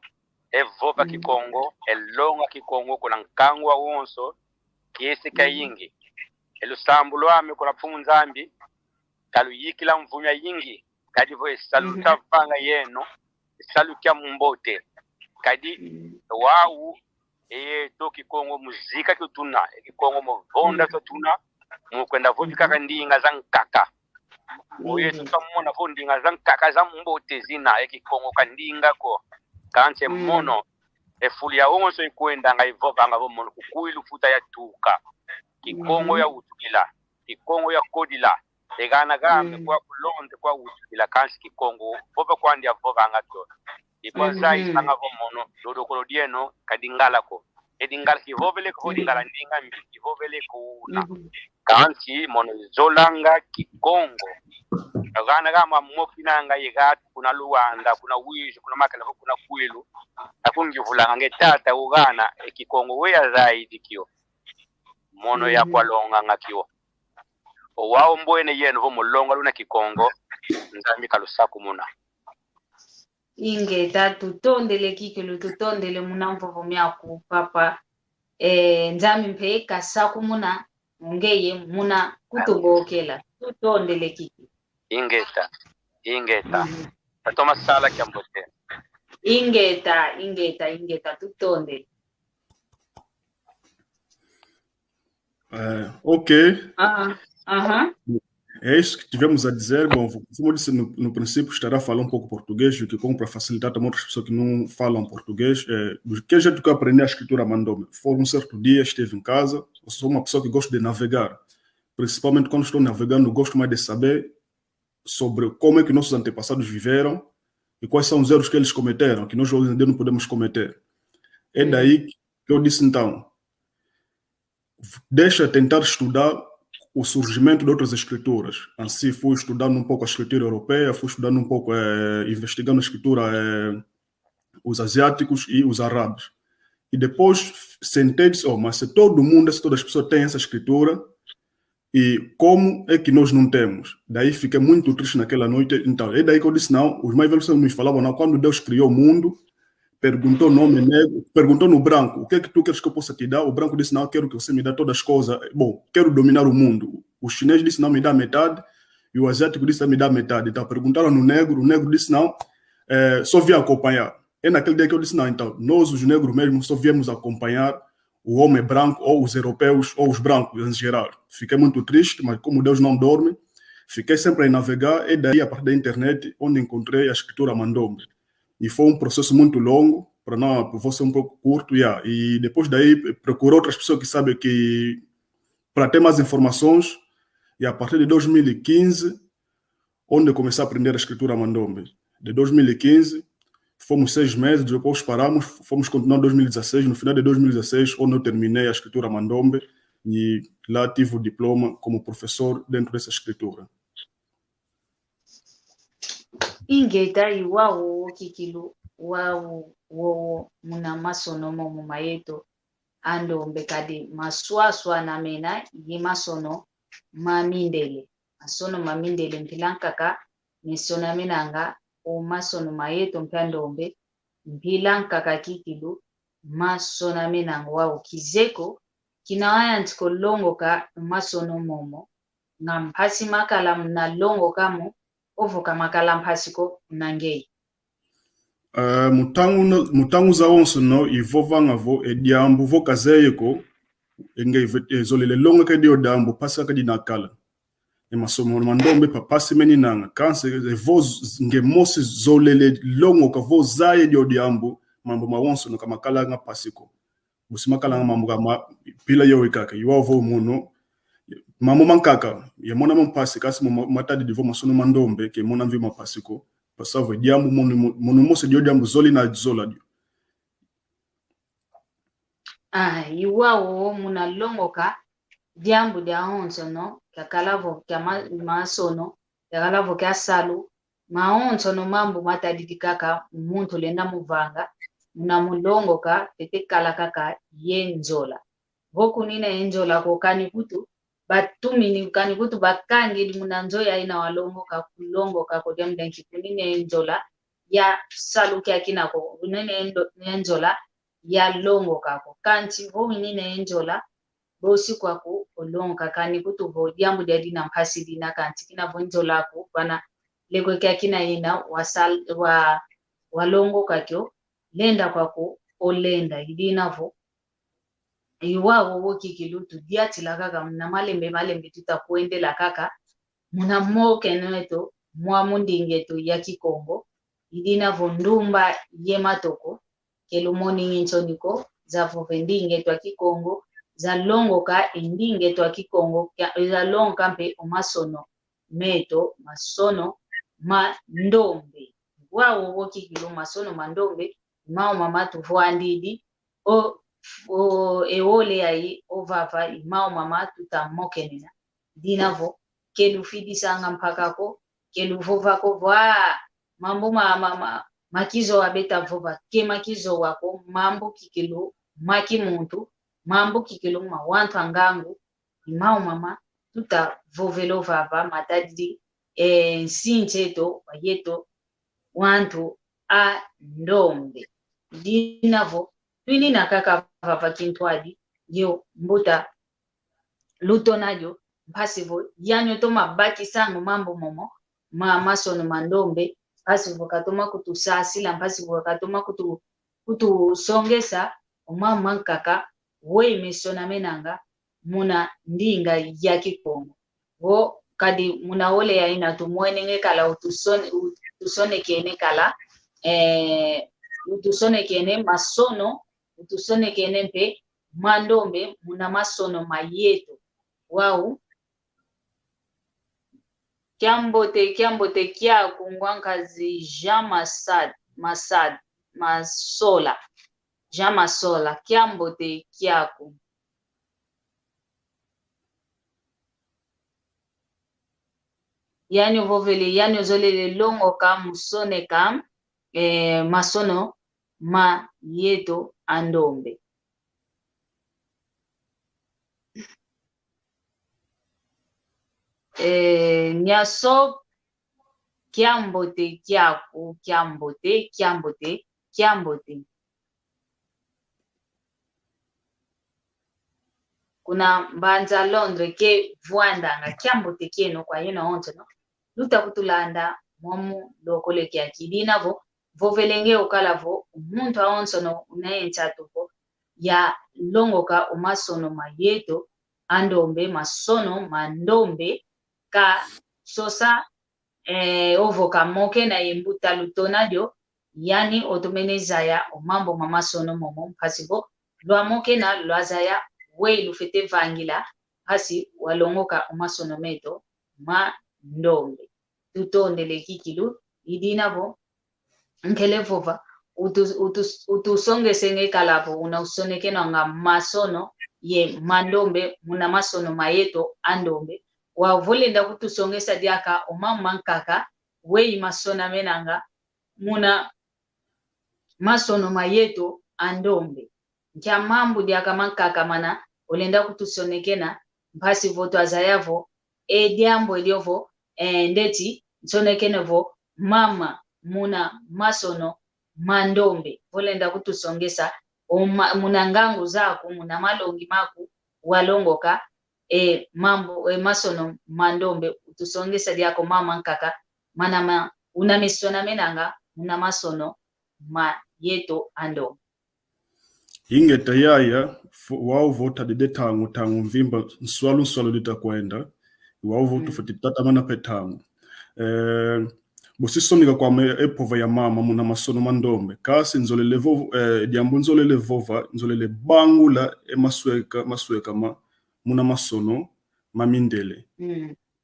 e vova Kikongo, e longa Kikongo kuna nkangu wawonso, kiese kiayingi. E lusambu lwame kuna Mfumu Nzambi, kaluyikila mvu miayingi, kadi vo e salu tavanga yeno, e salu kia mbote. Kadi wau, e yeto Kikongo mu zika kio tuna, e Kikongo mu vonda kio tuna, mu kwenda vovi kaka ndinga za nkaka. Mu yeto twamona vo ndinga za nkaka za mbote zina, e Kikongo ka ndinga ko. Kansi e mono, e fulu yawonso ikwendanga ivovanga vo mono ku Kuilufuta yatuka. Kikongo yawutukila, Kikongo yakodila. E gana game kwa ku Londres kwawutukila, kansi Kikongo vova kwandi avovanga kio. Ivo zayisanga vo mono, dodokolo dieno ka Lingala ko. E Lingala kivovele ko, Lingala ndinga mbi, kivovele ko una. Kansi mono izolanga Kikongo. Gana gama mokinanga ye gatu kuna Luanda, kuna Uíge, kuna Makela, kuna Kwilu. Akungivulanga nge tata ugana, e Kikongo we yazayidi kio. Mono yakwalonganga kio. O wau mbwene yeno vo mu longa luna Kikongo, Nzambi kalusakumuna. Ingeta, tutondele kikilu, tutondele muna mvovo miaku, papa. Eh, Nzambi mpe kasakumuna ngeye muna kutubokela. Tutondele kikilu. Ingeta, ingeta. Tatoma sala kiambote. Ingeta, ingeta, ingeta, tutondele. Eh, ok. Ah. Aham. É isso que tivemos a dizer. Bom, como eu disse no, no princípio, estará a falar um pouco português, o que como para facilitar também outras pessoas que não falam português. É, do que jeito que eu aprendi a escritura mandou-me. Foi um certo dia, estive em casa, eu sou uma pessoa que gosta de navegar. Principalmente quando estou navegando, gosto mais de saber sobre como é que nossos antepassados viveram e quais são os erros que eles cometeram, que nós hoje em dia não podemos cometer. É daí que eu disse, então, deixa tentar estudar o surgimento de outras escrituras. Assim, fui estudando um pouco a escritura europeia, fui estudando um pouco, eh, investigando a escritura, eh, os asiáticos e os árabes. E depois sentei e disse, oh, mas se todo mundo, se todas as pessoas têm essa escritura, e como é que nós não temos? Daí fiquei muito triste naquela noite. Então, é daí que eu disse, não, os mais velhos me falavam, não, quando Deus criou o mundo, perguntou no homem negro, perguntou no branco, o que é que tu queres que eu possa te dar? O branco disse, não, quero que você me dê todas as coisas. Bom, quero dominar o mundo. O chinês disse, não, me dá metade. E o asiático disse, me dá metade. Então, perguntaram no negro, o negro disse, não, é, só vim acompanhar. É naquele dia que eu disse, não, então, nós os negros mesmo só viemos acompanhar o homem branco, ou os europeus, ou os brancos em geral. Fiquei muito triste, mas como Deus não dorme, fiquei sempre a navegar, e daí, a partir da internet, onde encontrei a escritura Mandombe. E foi um processo muito longo, para não, vou ser um pouco curto, yeah. E depois daí, procurei outras pessoas que sabem que, para ter mais informações, e a partir de dois mil e quinze, onde comecei a aprender a escritura Mandombe. De dois mil e quinze, fomos seis meses, depois paramos, fomos continuar dois mil e dezasseis. No final de dois mil e dezasseis, onde eu terminei a escritura Mandombe, e lá tive o diploma como professor dentro dessa escritura. Ingeta, i wau wowo kikilu, wau wowo muna masono momo ma yeto a ndombe, kadi maswaswana mena ye masono ma mindele. Masono ma mindele mpila nkaka mesonamenanga o masono ma yeto mpe a ndombe, mpila nkaka kikilu masonamenanga. Wau kizeko kina wayantika o longoka o masono momo, nga mpasi makala muna longoka mo, ovo ka makala mpasi ko muna ngeye. Eh, mu ntangu na, mu ntangu zawonsono ivovanga vo e diambu vo kazeye ko, e nge ive-, e zolele longoka e dio diambu mpasi kaka dina kala. E masono ma ndombe mpasi meninanga, kansi evo z-, nge mosi zolele longoka vo zaya e dio diambu, mambu mawonsono ka makalanga mpasi ko. Busi makalanga mambu ka ma-, mpila yoyi kaka, i wau vo mono, mambu mankaka yamona mo mpasi, kansi mo ma-, matadidi vo masono ma ndombe ke mona mvi ma mpasi ko, mpasi vo e diambu mono mo-, mono mosi dio diambu zole na zola dio. Ah, i wau muna longoka diambu diawonsono, kiakala vo kia ma-, masono, kiakala vo kia salu, mawonsono mambu matadidi kaka muntu lenda muvanga, muna mu longoka, tete kala kaka ye nzola. Vo kunina ye nzola ko, kani kutu batumini, kani kutu bakangidi muna nzo yayi na walongoka, kulongoka ko, diambu dia nki kunina ye nzola ya salu kiakina ko, kunina ye ndo-, ye nzola ya longoka ko. Kansi vo winina ye nzola, bosi kwaku olongoka, kani kutu vo diambu dia dina mpasi dina, kansi kina vo nzola aku, vana lekwe kiakina yina wasal-, wa-, walongoka kio, lenda kwaku olenda, i dina vo i wau wowo kikilu tudiatila kaka muna malembe malembe, tuta kwendela kaka muna mokeno eto mwa mu ndinga eto ya Kikongo, i dina vo ndumba ye matoko, ke lumoni nsoni ko, za vova e ndinga eto ya Kikongo, za longoka e ndinga eto ya Kikongo, kia-, za longoka mpe o masono meto, masono ma ndombe. Wau wowo kikilu masono ma ndombe, i mau mama tuvwandidi, o, o, e wole yayi, ovava, i mau mama tuta mokenena. Dina vo, ke lufidisanga mpaka ko, ke luvova ko vo, ah, mambu ma, ma, ma, ma kizowa beta vova, ke ma kizowa ko, mambu kikilu ma kimuntu, mambu kikilu ma wantu a ngangu, i mau mama tuta vovela ovava, matadidi, e, nsinsi eto, wa yeto, wantu a ndombe. Dina vo, twinina kaka vava kintwadi, yo mbuta Lutona dio, mpasi vo, yanyo toma bakisanga o mambu momo, ma masono ma ndombe, mpasi vo katoma kutusasila, mpasi vo katoma kutu-, kutusongesa o mambu mankaka, weyi mesonamenanga muna ndinga ya Kikongo. Vo kadi muna ole ya ina tumwenenge kala utusone-, utusonekene kala, eh, utusonekene masono, utusonekene mpe mandombe muna masono ma yeto. Wau. Kiambote, kiambote kiaku ngwankazi Jean Masad, Masad, Masola. Jean Masola, kiambote kiaku. Yani ovovele, yani ozolele longoka mu soneka, eh, masono ma yeto a ndombe. Eh, Nyasop, kiambote kiaku, kiambote, kiambote, kiambote. Kuna mbanza Londres ke vwandanga, kiambote kieno kwa yeno onsono luta kutulanda mwamu lokole kiaki. Dina vo, vovelenge ukala vo, muntu awonsono una ye nsatu vo yalongoka o masono ma yeto a ndombe, masono ma ndombe, kasosa, eh, ovo kamokena ye mbuta lutona dio, yani otomene zaya o mambu ma masono momo, mpasi vo lwamokena lwazaya weyi lufwete vangila mpasi walongoka o masono meto ma ndombe. Tutondele kikilu, i dina vo nkele vova, utu-, utu-, utusongesenge kala vo una usonekenanga masono ye mandombe muna masono ma yeto a ndombe. Wau vo olenda kutusongesa diaka o mambu mankaka weyi masonamenanga muna masono ma yeto a ndombe. Nkia mambu diaka mankaka mana olenda kutusonekena, mpasi vo twazaya vo e diambu elio vo, eh, ndeti nsonekene vo mama muna masono ma ndombe. Vo olenda kutusongesa, o ma-, muna ngangu zaku, muna malongi maku, walongoka e mambu, e masono ma ndombe, utusongesa diaka o mambu mankaka mana ma-, una mesonamenanga muna masono ma yeto a ndombe. Ingeta yaya, fo-, wau vo tadidi tangu, tangu mvimba, nswalu, nswalu dita kwenda, wau vo tufwete tatamana pe tangu. Eh, bosi soneka kwame e mpova ya mama muna masono ma ndombe. Kansi nzolele vo-, eh, diambu nzolele vova, nzolele bangula e masweka, masweka ma, muna masono ma mindele.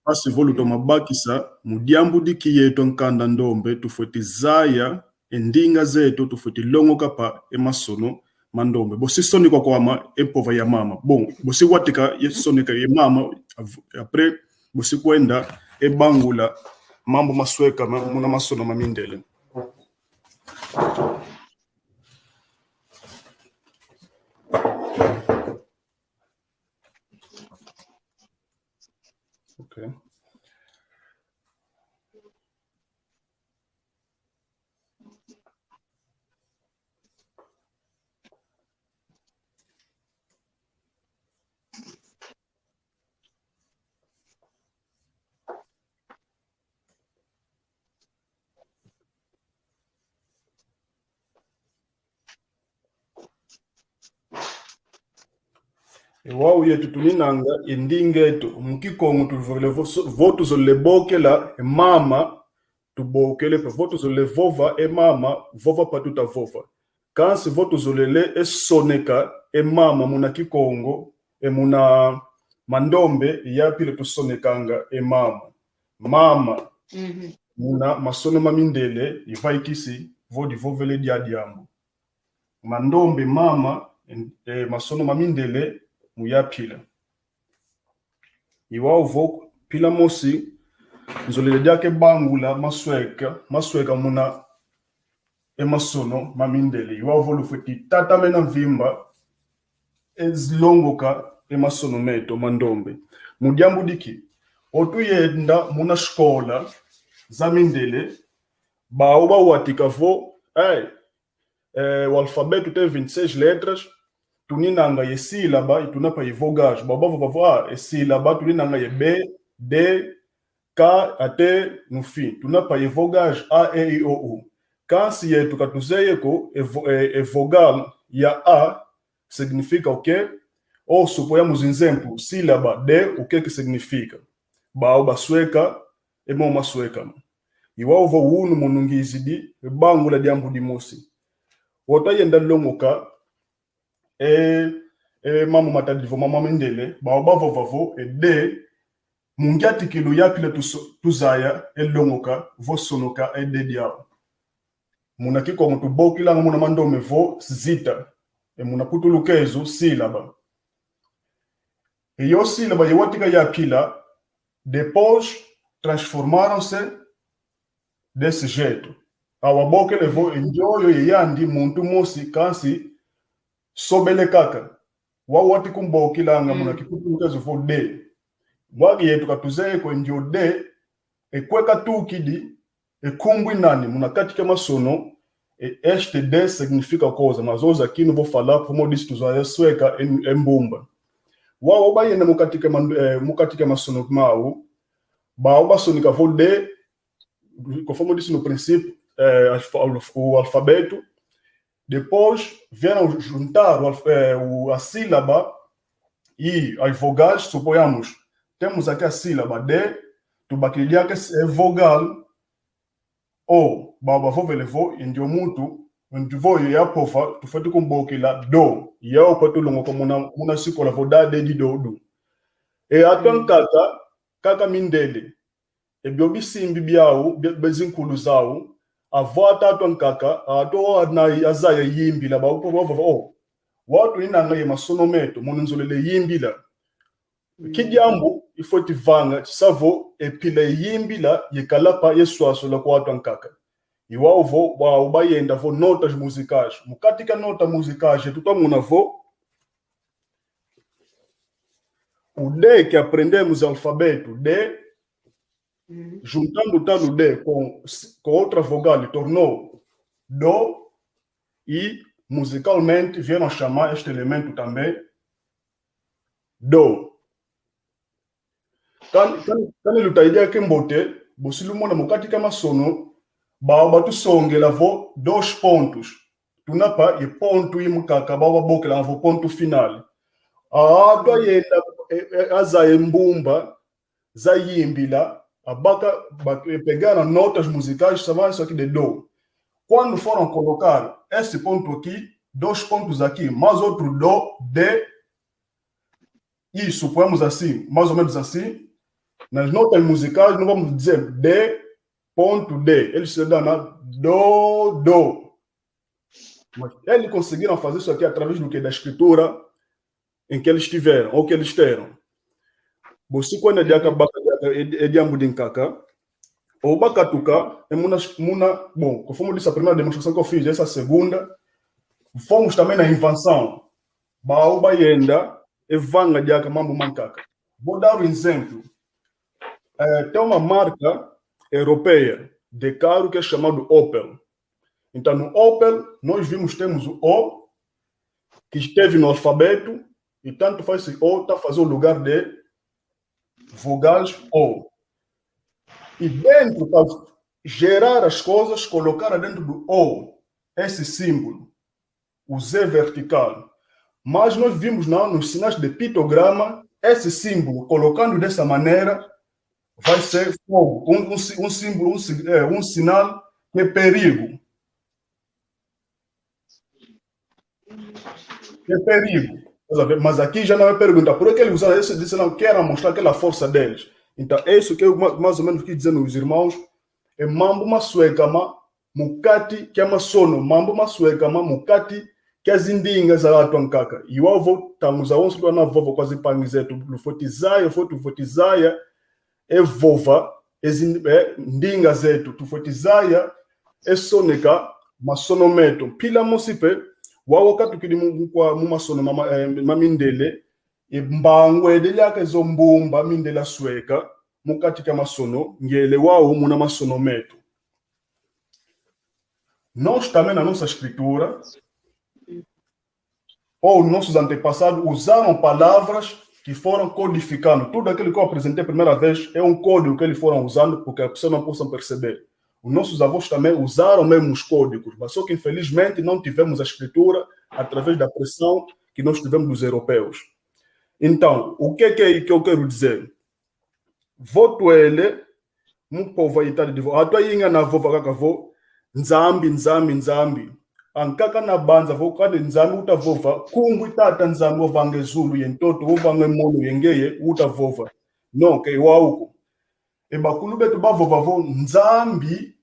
Mpasi vo lutoma bakisa, mu diambu diki yeto a nkanda ndombe, tufwete zaya e ndinga zeto, tufwete longoka pa e masono ma ndombe. Bosi soneka kwame e mpova ya mama. Bon, bosi watika ye soneka ye mama, av-, après, bosi kwenda e bangula mambu masweka ma-, muna masono ma mindele. Okay. E wau yetu tuninanga e ndinga eto, mu Kikongo tuvovele vo so-, vo tuzolele bokela e mama, tubokele pe, vo tuzolele vova e mama, vova pa tuta vova. Kansi vo tuzolele e soneka e mama muna Kikongo, e muna mandombe, ya pila tusonekanga e mama. Mama. Muna masono ma mindele, ivaikisi vo divovele dia diambu. Mandombe mama, e, e, masono ma mindele, mu ya pila. I wau vo pila mosi, nzolele diaka e bangula masweka, masweka muna e masono ma mindele. I wau vo lufwete tatamena mvimba, e zilongoka e masono meto ma ndombe. Mu diambu diki, o tuyenda muna sikola za mindele, bau bawatika vo, eh, eh, o alfabeto tem vinte e seis letras, tuninanga ye sílaba, i tuna pa ye vogais. Bau bavova vo, ah, e sílaba, tuninanga ye B, D, K, até no fim. Tuna pa ye vogais, A, E, I, O, U. Kansi yetu katuzeye ko, e vo-, e, e vogal ya A, significa o quê? Ou supoñamos exemplo, sílaba D, o que que significa? Bau basueka, e mo masueka. I wau vo unu mono ngizidi, e bangula diambu dimosi. Wau twayenda longoka, e, e mambu matadidi vo mama mindele, bau bavova vo, e de, mu ngyatikilu ya pila tuso-, tuzaya, e longoka, vo sonoka, e de diau. Muna Kikongo tubokilanga muna mandome vo zita, e muna Putulukezo sílaba. E yo sílaba ye watika ya pila, depois transformaram-se desse jeito. Awabokele vo e ndioyo ye yandi muntu mosi kansi sobele kaka. Wau wati kumbokilanga muna Kiputulukezo vo de. Mbwagi yetu katuzeye ko e ndio de, e kwe katukidi, e nkumbu i nani, muna kati kia masono, e este de significa coisa, mazozo akinu vo fala, como disse, tuzaya sueka, e, e mbumba. Wau bayenda mu kati kia man-, eh, mu kati kia masono mau, bau basonika vo de, conforme eu disse no princípio, eh, alfa-, alf-, o alfabeto. Depois vieram juntar o alf-, eh, o, a sílaba e as vogais, suponhamos, temos aqui a sílaba de, tubakidi diaka e vogal o, bau bavovele vo, e ndio muntu, e ndio vo yapova, tufwete kumbokela do, yau kwetu longoka muna, muna sikola vo da, de, di, do, du. E atu ankaka, kaka mindele. Ebio bisimbi biau, bia, bia zinkulu zau, avo atatu ankaka, atu ana azaya yimbila, bau bavova, o, wau tuninanga ye masono meto, mono nzolele yimbila. Ki diambu ifwete vanga, savo e pila ye yimbila, ye kalapa, ye swaswala kwa atu ankaka. I wau vo, wau bayenda vo notas musicais. Mu kati kia notas musicais, e tutwamona vo, o de que aprendemos alfabeto, de, juntando o tal de com, com outra vogal, tornou do, e musicalmente vieram chamar este elemento também do. Kan-, kan-, kani lutayi diaka mbote, bosi lumona mu kati kia masono, bau batusongela vo dois pontos. Tunapa ye ponto imwe kaka, bau babokela vo ponto final. A, twayenda, e, e, azaya e mbumba za yimbila, abaka, ba-, e, pegar nas notas musicais, chamava isso aqui de do. Quando foram colocar esse ponto aqui, dois pontos aqui, mais outro do, de, isso, suponhamos assim, mais ou menos assim, nas notas musicais, não vamos dizer de ponto de, eles se dão na do, do. Mas eles conseguiram fazer isso aqui através do quê? Da escritura em que eles tiveram, ou que eles terão. Bosi kwenda diaka baka diaka e, e diambu dinkaka. O bakatuka, e muna, muna, bom, conforme eu disse, a primeira demonstração que eu fiz, essa segunda, fomos também na invenção. Bau bayenda, e vanga diaka mambu mankaka. Vou dar um exemplo. Eh, tem uma marca europeia de carro que é chamado Opel. Então, no Opel, nós vimos, temos o O, que esteve no alfabeto, e tanto faz se O tá a fazer o lugar de vogais O. E dentro, para gerar as coisas, colocaram dentro do O esse símbolo, o Z vertical. Mas nós vimos na, nos sinais de pictograma, esse símbolo, colocando dessa maneira, vai ser fogo, um, um si-, um símbolo, um si-, é, um sinal de perigo. É perigo. Estás a ver? Mas aqui já não é perigo. Então, por que ele usa isso? Disse não, quer mostrar aquela força deles. Então, é isso que eu ma-, mais ou menos quis dizer nos irmãos. E mambu masueka ma mu kati kia masono, mambu masueka ma mu kati kia zindinga za atu ankaka. I wau vo, ntangu zawonso lwavova kwa zimpangi zetu, lufwete zaya, fwete, lufwete zaya, e vova, e zin-, e ndinga zetu, tufwete zaya, e soneka masono meto. Mpila mosi pe, wau okatukidi mu, mu kwa, mu masono ma, ma, eh, ma mindele, e mbangu ede liaka zo mbumba mindele asueka, mu kati kia masono, ngiele wau muna masono meto. Nós também, na nossa escritura, ou nossos antepassados usaram palavras que foram codificando. Tudo aquilo que eu apresentei a primeira vez é um código que eles foram usando, porque as pessoas não possam perceber. Os nossos avós também usaram mesmo os códigos, mas só que infelizmente não tivemos a escritura através da pressão que nós tivemos dos europeus. Então, o que é que, que eu quero dizer? vo twele mu mpova itadi divo. Atwa inga na vova kaka vo, Nzambi, Nzambi, Nzambi. Ankaka na banza vo, kadi Nzambi uta vova, kungwi Tata Nzambi wavanga e zulu ye ntoto, wavanga e mono ye ngeye, uta vova. No, ke wau ko. E bakulu beto bavova vo, Nzambi,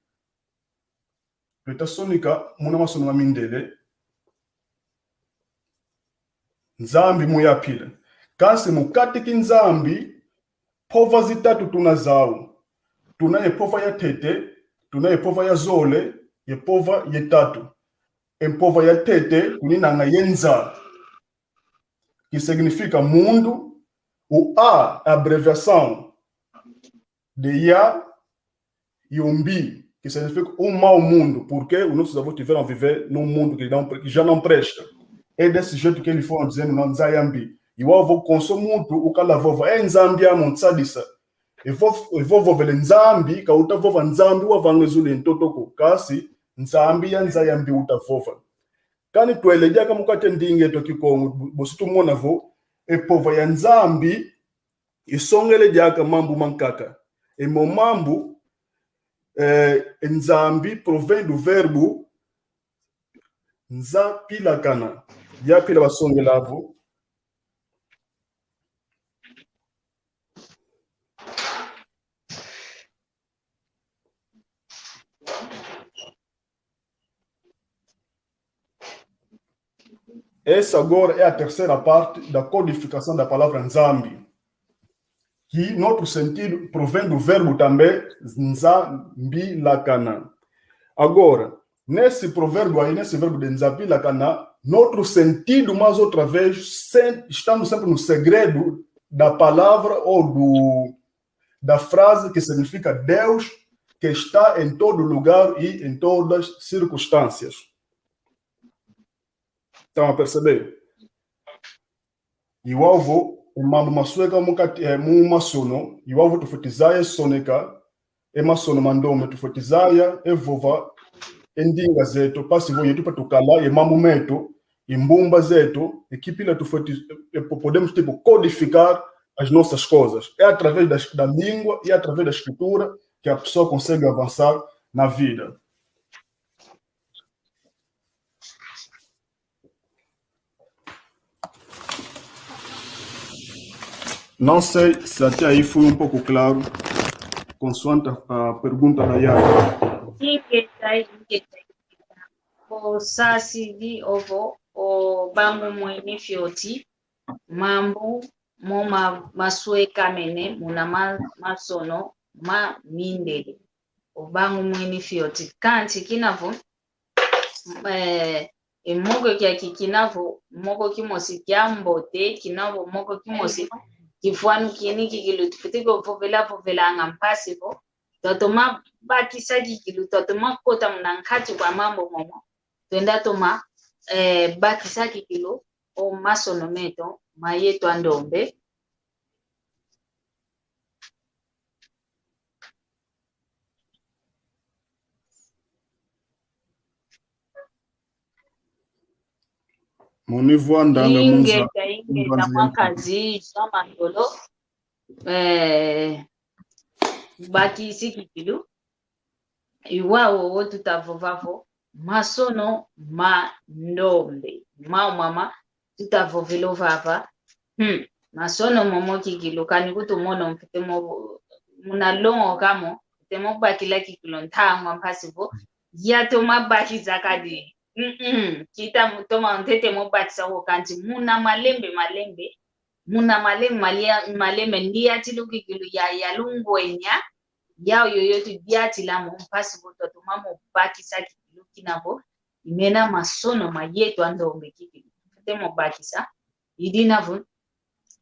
tweta sonika muna masono ma mindele, Nzambi mu ya pila. Kansi mu kati ki Nzambi, mpova zitatu tuna zau. Tuna ye mpova ya ntete, tuna ye mpova ya zole, ye mpova ye tatu. E mpova ya ntete, tuninanga ye nza. Que significa mundo, o A, abreviação de ya, e o mbi, que significa o mau mundo, porque os nossos avós tiveram a viver num mundo que não, que já não presta. É desse jeito que eles foram dizendo, não, nza ya mbi. E o avô, conso mundo, o kalavova, é Nzambi amo, nsadisa. E vo, e vo vovele Nzambi, ka uta vova Nzambi wavanga e zulu ye ntoto ko, kansi Nzambi ya nza ya mbi uta vova. Kani twele diaka mu kati ndinga eto Kikongo, bosi tumona vo, e mpova ya Nzambi, isongele diaka mambu mankaka. E mo mambu, eh, Nzambi provém do verbo nza pilakana. Ya pila basongela vo. Essa agora é a terceira parte da codificação da palavra Nzambi, que, noutro sentido, provém do verbo também nzambilakana. Agora, nesse provérbio aí, nesse verbo de nzambilakana, noutro sentido, mais outra vez, sem, estamos sempre no segredo da palavra ou do, da frase que significa Deus que está em todo lugar e em todas circunstâncias. Estão a perceber? I wau vo, e mambu masweka mu kati, eh, mu masono, i wau vo tufwete zaya soneka, e masono ma ndombe tufwete zaya, e vova, e ndinga zeto, mpasi vo yeto pa tukala, e mambu meto, e mbumba zeto, e kipila tufwete, e po-, podemos, tipo, codificar as nossas coisas. É através das, da língua e através da escritura que a pessoa consegue avançar na vida. Não sei se até aí fui um pouco claro, consoante a, a pergunta da Yara. Ingeta, ingeta, ingeta. Osasidi ovo, o bangu mwini fioti, mambu mo ma, maswekamene muna ma, masono ma mindele. O bangu mwini fioti. Kansi kina vo, eh, e moko kiaki kina vo moko kimosi kia mbote, kina vo moko kimosi kifwanu kini kikilu tufwete ko vovela vovelanga mpasi vo twatoma bakisa kikilu, twatoma kota muna nkati kwa mambu momo, twenda toma, eh, bakisa kikilu o masono meto ma yeto a ndombe. Moni vwa ndanga munza. Ingeta, ingeta, mwankazi Jean Mandolo. Eh, bakisi kikilu. I wau wo tuta vova vo masono ma ndombe. Mau mama tuta vovelo vava. Hmm. Masono momo kikilu kani kutu mono mfwete mo, muna longoka mo, mfwete mo bakila kikilu ntangwa mpasi vo yatoma bakisa kadi. Mm-mm. Kita mutoma ntete mo bakisa ko kansi muna malembe malembe. Muna malembe, malia-, malembe ndiatila kikilu ya, ya lungwenya, yau yoyo tudiatila mo mpasi vo twatoma mo bakisa kikilu kina vo i mena masono ma yeto a ndombe kikilu. Tufwete mo bakisa, i dina vo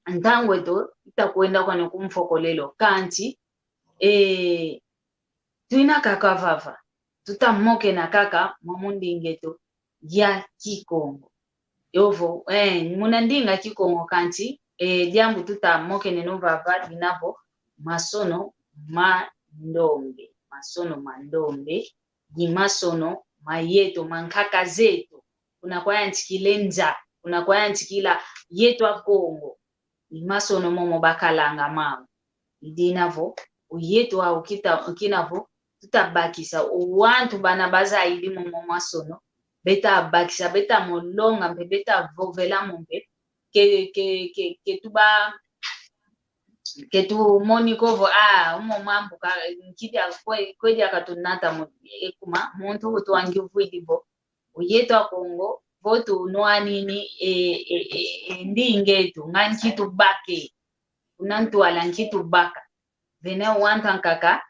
ntangu eto ita kwenda kwani ku mfokolelo, kansi, eh, twina kaka vava. Tuta mokena kaka mwa mu ndinga eto ya Kikongo. Yovo, eh, muna ndinga Kikongo kansi, eh, diambu tuta mokeneno vava dina vo masono ma ndombe, masono ma ndombe, i masono ma yeto, ma nkaka zeto, kuna kwayantikila e nza, kuna kwayantikila yeto a Kongo, i masono momo bakalanga mau. Idina vo, o yeto au kita, kina vo, tuta bakisa o wantu bana bazayidi momo masono, beta bakisa, beta mo longa mpe beta vovela mo mpe, ke, ke, ke, ke tuba, ke tumoni ko vo, ah, omo mambu ka, nki dia, kwe, kwe diaka tunata mo, ekuma, muntu utwangi uvwidi vo, o yeto a Kongo, vo tunwanini, e, e, e, e, ndinga eto, nga nki tubake, kuna ntwala nki tubaka. Vene wanta nkaka,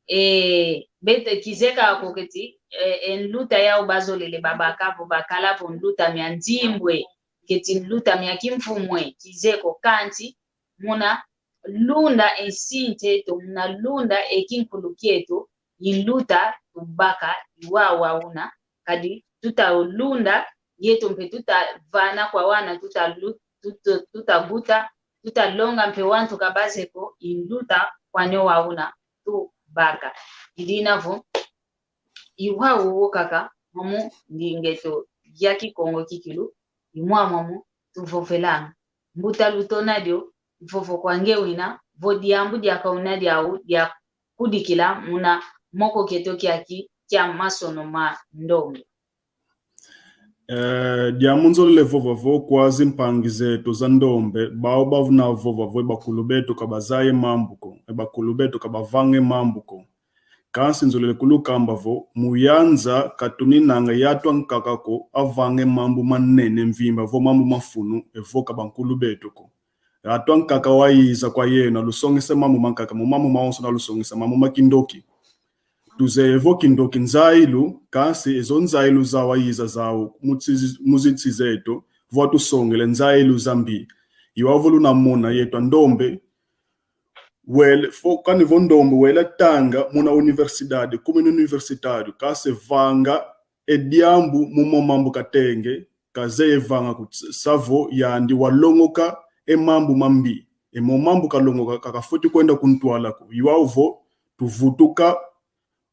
e, bete kizeka ko keti, e, e, nluta yau bazolele babaka vo bakala vo nluta mia nzimbwe, keti nluta mia kimfumwe, kizeko kanti, muna lunda e nsi eto, muna lunda e kinkulu kieto, i nluta tubaka, i wau una, kadi tuta lunda, yeto mpe tuta vana kwa wana, tuta lu-, tuta, tuta guta, tuta longa mpe wantu ka bazeko, i nluta kwani wau una tubaka. Idina vo, i wau wo kaka, momo ndinga eto ya Kikongo kikilu, i mwamwamu tuvovelanga. Mbuta Lutona dio, vovo kwa nge wina, vo diambu diaka una diau, dia kudikila muna moko kieto kiaki kia masono ma ndombe. Eh, diambu nzolele vova vo kwa zimpangi zeto za ndombe, bau bavuna vova vo e bakulu beto ka bazaye mambu ko, e bakulu beto ka bavange mambu ko. Kansi nzolele kulukamba vo, mu yanza ka tuninanga yatu ankaka ko avanga e mambu manene mvimba, vo mambu mafunu, evo ka bankulu beto ko. Yatu ankaka wayiza kwa yeno, alusongesa mambu mankaka, mu mambu mawonso alusongesa mambu ma kindoki. Tuzeye vo kindoki nzailu, kansi ezo nzailu za wayiza zau, mu tsi-, mu zinsi zeto, vo atusongele nzailu zambi. I wau vo lunamona yeto a ndombe, wele, fo, kani vo ndombe wele tanga muna universidade, kumina universitário, kansi vanga e diambu mu mo mambu katenge, kazeye vanga kutsa vo yandi walongoka e mambu mambi. E mo mambu kalongoka ka kafweti kwenda ku ntwala ko. I wau vo tuvutuka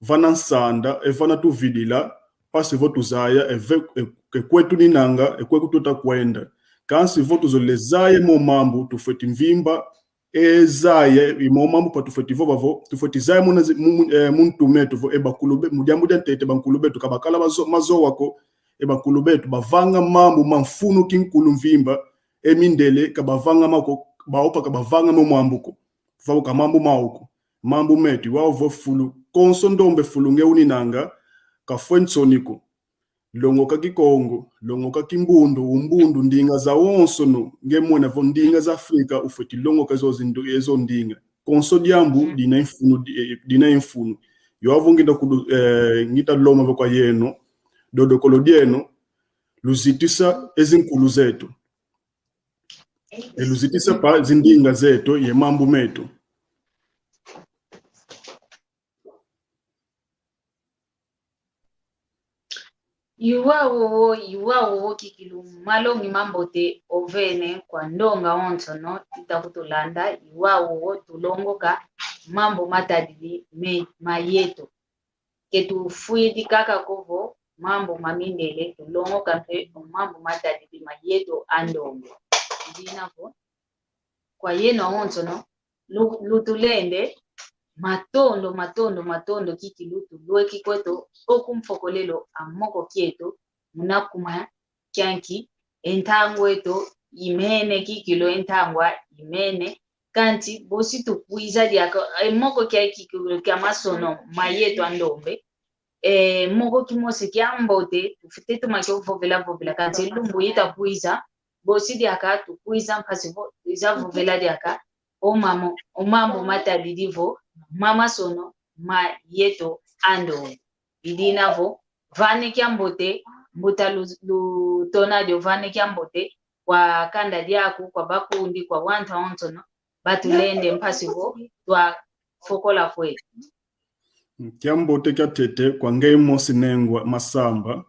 vana nsanda, e vana tuvidila, mpasi vo tuzaya, e ve-, e, e kwe tuninanga, e kwe kututa kwenda. Kansi vo tuzolele zaya mo mambu, tufweti mvimba, e zaya, i mo mambu pa tufweti vova vo, tufweti zaya muna zi-, mu, mu, eh, mu ntu meto vo, e bakulu be-, mu diambu dia ntete bankulu beto ka bakala bazo-, mazowa ko, e bakulu beto bavanga mambu ma mfunu kinkulu mvimba, e mindele ka bavanga ma ko, bau pa ka bavanga mo mambu ko. Vau ka mambu mau ko. Mambu meto, i wau vo fulu. Konso ndombe fulu nge uninanga, kafwe nsoni ko. Longoka Kikongo, longoka Kimbundu, Umbundu, ndinga zawonsono, nge mona vo ndinga za Afrika, ufweti longoka ezo zindu-, ezo ndinga. Konso diambu, mm, dina mfunu, di-, eh, dina mfunu. I wau vo ngita kudu-, eh, ngita lomba vo kwa yeno, dodokolo dieno, luzitisa e zinkulu zeto. E luzitisa pa zindinga zeto ye mambu meto. I wau wo, i wau wo kikilu malongi mambote ovene kwa ndonga onsono ita kutulanda, i wau wo tulongoka mambu matadidi me-, ma yeto. Ke tufwidi kaka ko vo mambu ma mindele, tulongoka mpe mambu matadidi ma yeto a ndombe. Dina vo, kwa yeno awonsono, lu-, lutulende, matondo, matondo, matondo, kikilu tulweki kweto, oku mfokolelo a moko kieto, muna kuma kianki, e ntangwa eto imene kikilu, e ntangwa imene, kanti bosi tukwiza diaka, e moko kia kikilu kia masono ma yeto a ndombe, e moko kimosi kiambote, tufwete toma kio vovela vovela, kanti lumbu ita kwiza, bosi diaka tukwiza mpasi vo, twiza vovela diaka, o mamo-, o mambu matadidi vo, ma masono ma yeto a ndombe. I dina vo, vane kiambote, mbuta lu-, Lutona dio vane kiambote, kwa kanda diaku, kwa bakundi, kwa wantu awonsono, batulende mpasi vo, twafokola kweto. Kiambote kiatete kwa ngeye mosi Nengwa Masamba.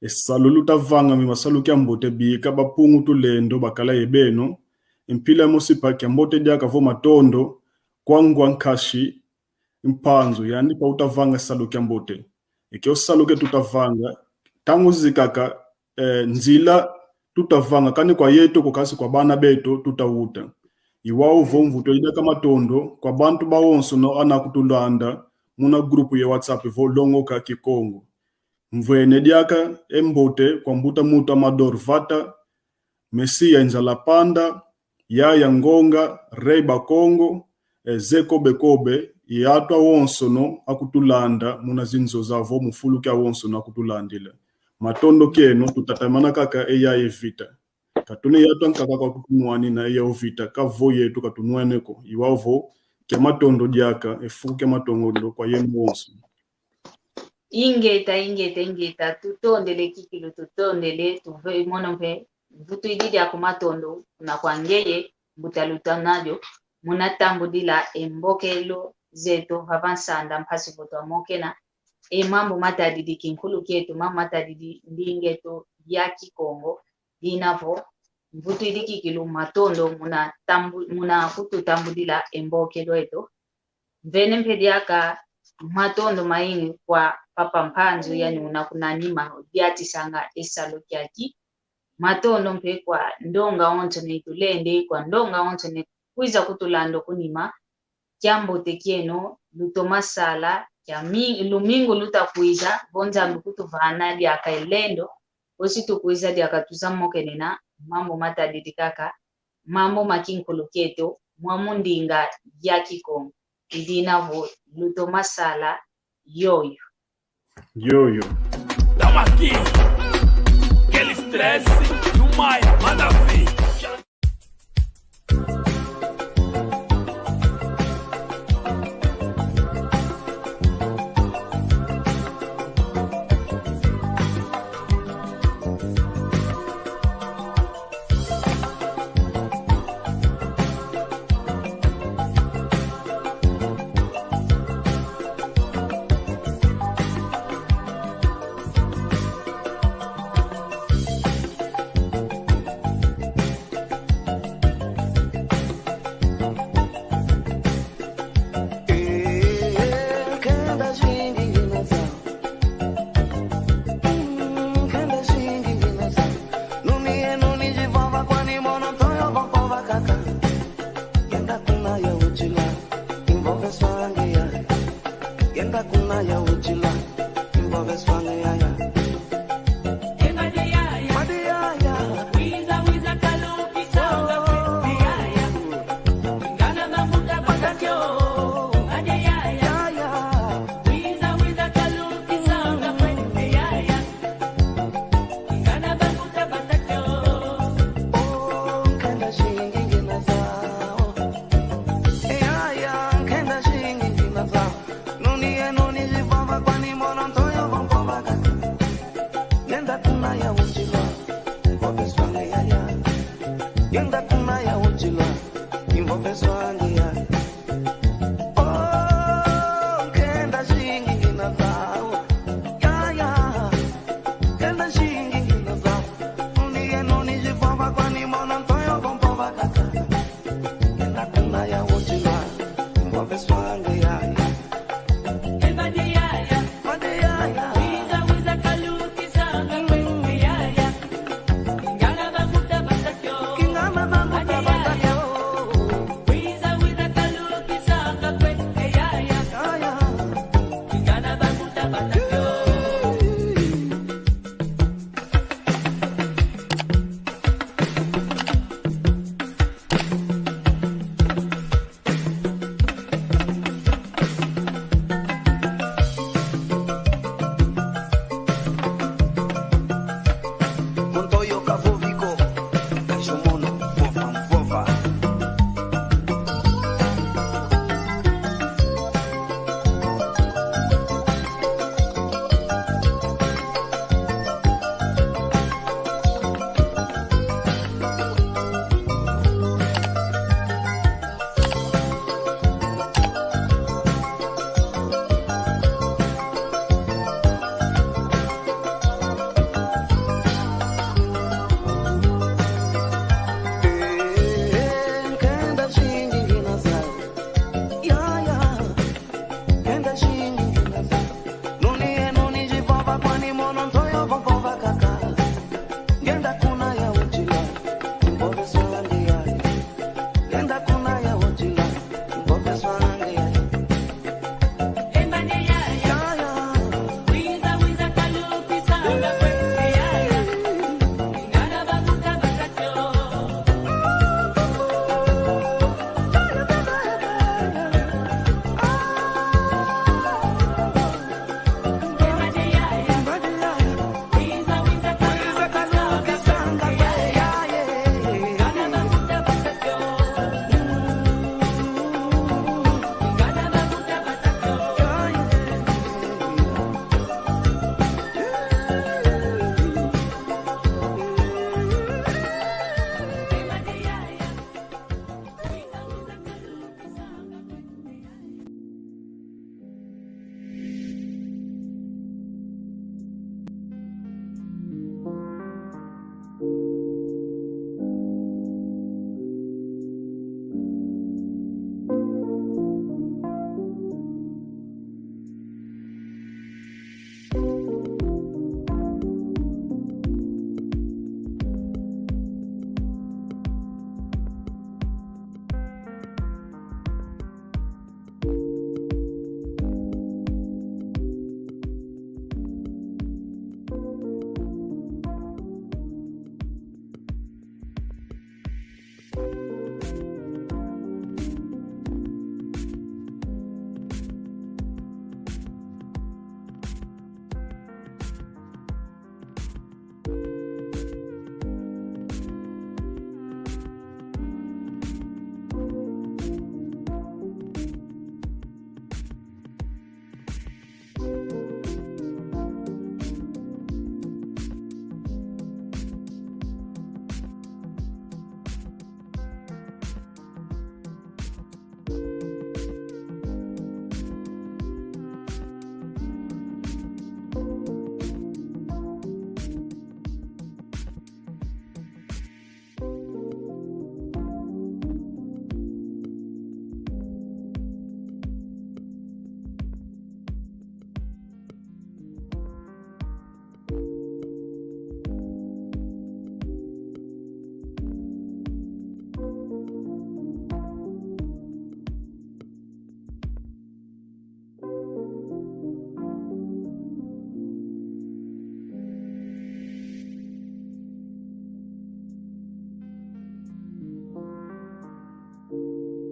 E salu lutavanga mi masalu kiambote bika bapungu tulendo bakala ye beno. Mpila mosi pa kiambote diaka vo matondo kwa ngwa nkashi Mpanzu, yandi pa utavanga salu kiambote. E kio salu ke tutavanga, ntangu zizi kaka, eh, nzila tutavanga, kani kwa yeto ko kansi kwa bana beto tutawuta. I wau vo mvutwidi diaka matondo kwa bantu bawonsono anakutulanda muna grupu ya WhatsApp vo Longoka Kikongo. Mvwene diaka e mbote kwa mbuta muntu Amador Vata, Mesia Inzala Panda, Yaya Ngonga, Rei Bakongo, e, Ze Kobe Kobe, i atu awonsono akutulanda muna zinzo zavo mu fulu kiawonsono akutulandila. Matondo kieno, tutatamana kaka e Yaya Vita. Katuna atu ankaka kwa kutunwanina e Yaya Vita, kavo yetu katunwene ko. I wau vo, kia matondo diaka, e fuku kia matondo kwa yenu wonso. Ingeta, ingeta, ingeta, tutondele kikilu, tutondele, tuve mono mpe, mvutwidi diaka matondo, kuna kwa ngeye, mbuta Lutanadio, muna tambudila e mbokelo zeto, vava nsanda, mpasi vo twamokena, e mambu matadidi kinkulu kieto, mambu matadidi ndinga eto ya Kikongo, dina vo, mvutwidi kikilu matondo, muna tambu-, muna kututambudila e mbokelo eto, Mvene mpe diaka matondo mayingi kwa Papa Mpanzu, yani una kunanima diatisanga e salu kiaki. Matondo mpe kwa ndonga onso ne tulende, kwa ndonga onso ne kwiza kutulanda kunima. Kiambote kieno, lutoma sala, kia mi-, lumingu luta kwiza, vo Nzambi kutuvana diaka e lendo, osi tukwiza diaka tuza mokenena mambu matadidi kaka, mambu ma kinkulu kieto, mwa mu ndinga ya Kikongo. I dina vo lutoma sala yoyo. Yoyo. Tamaki, quel stress, you my mother.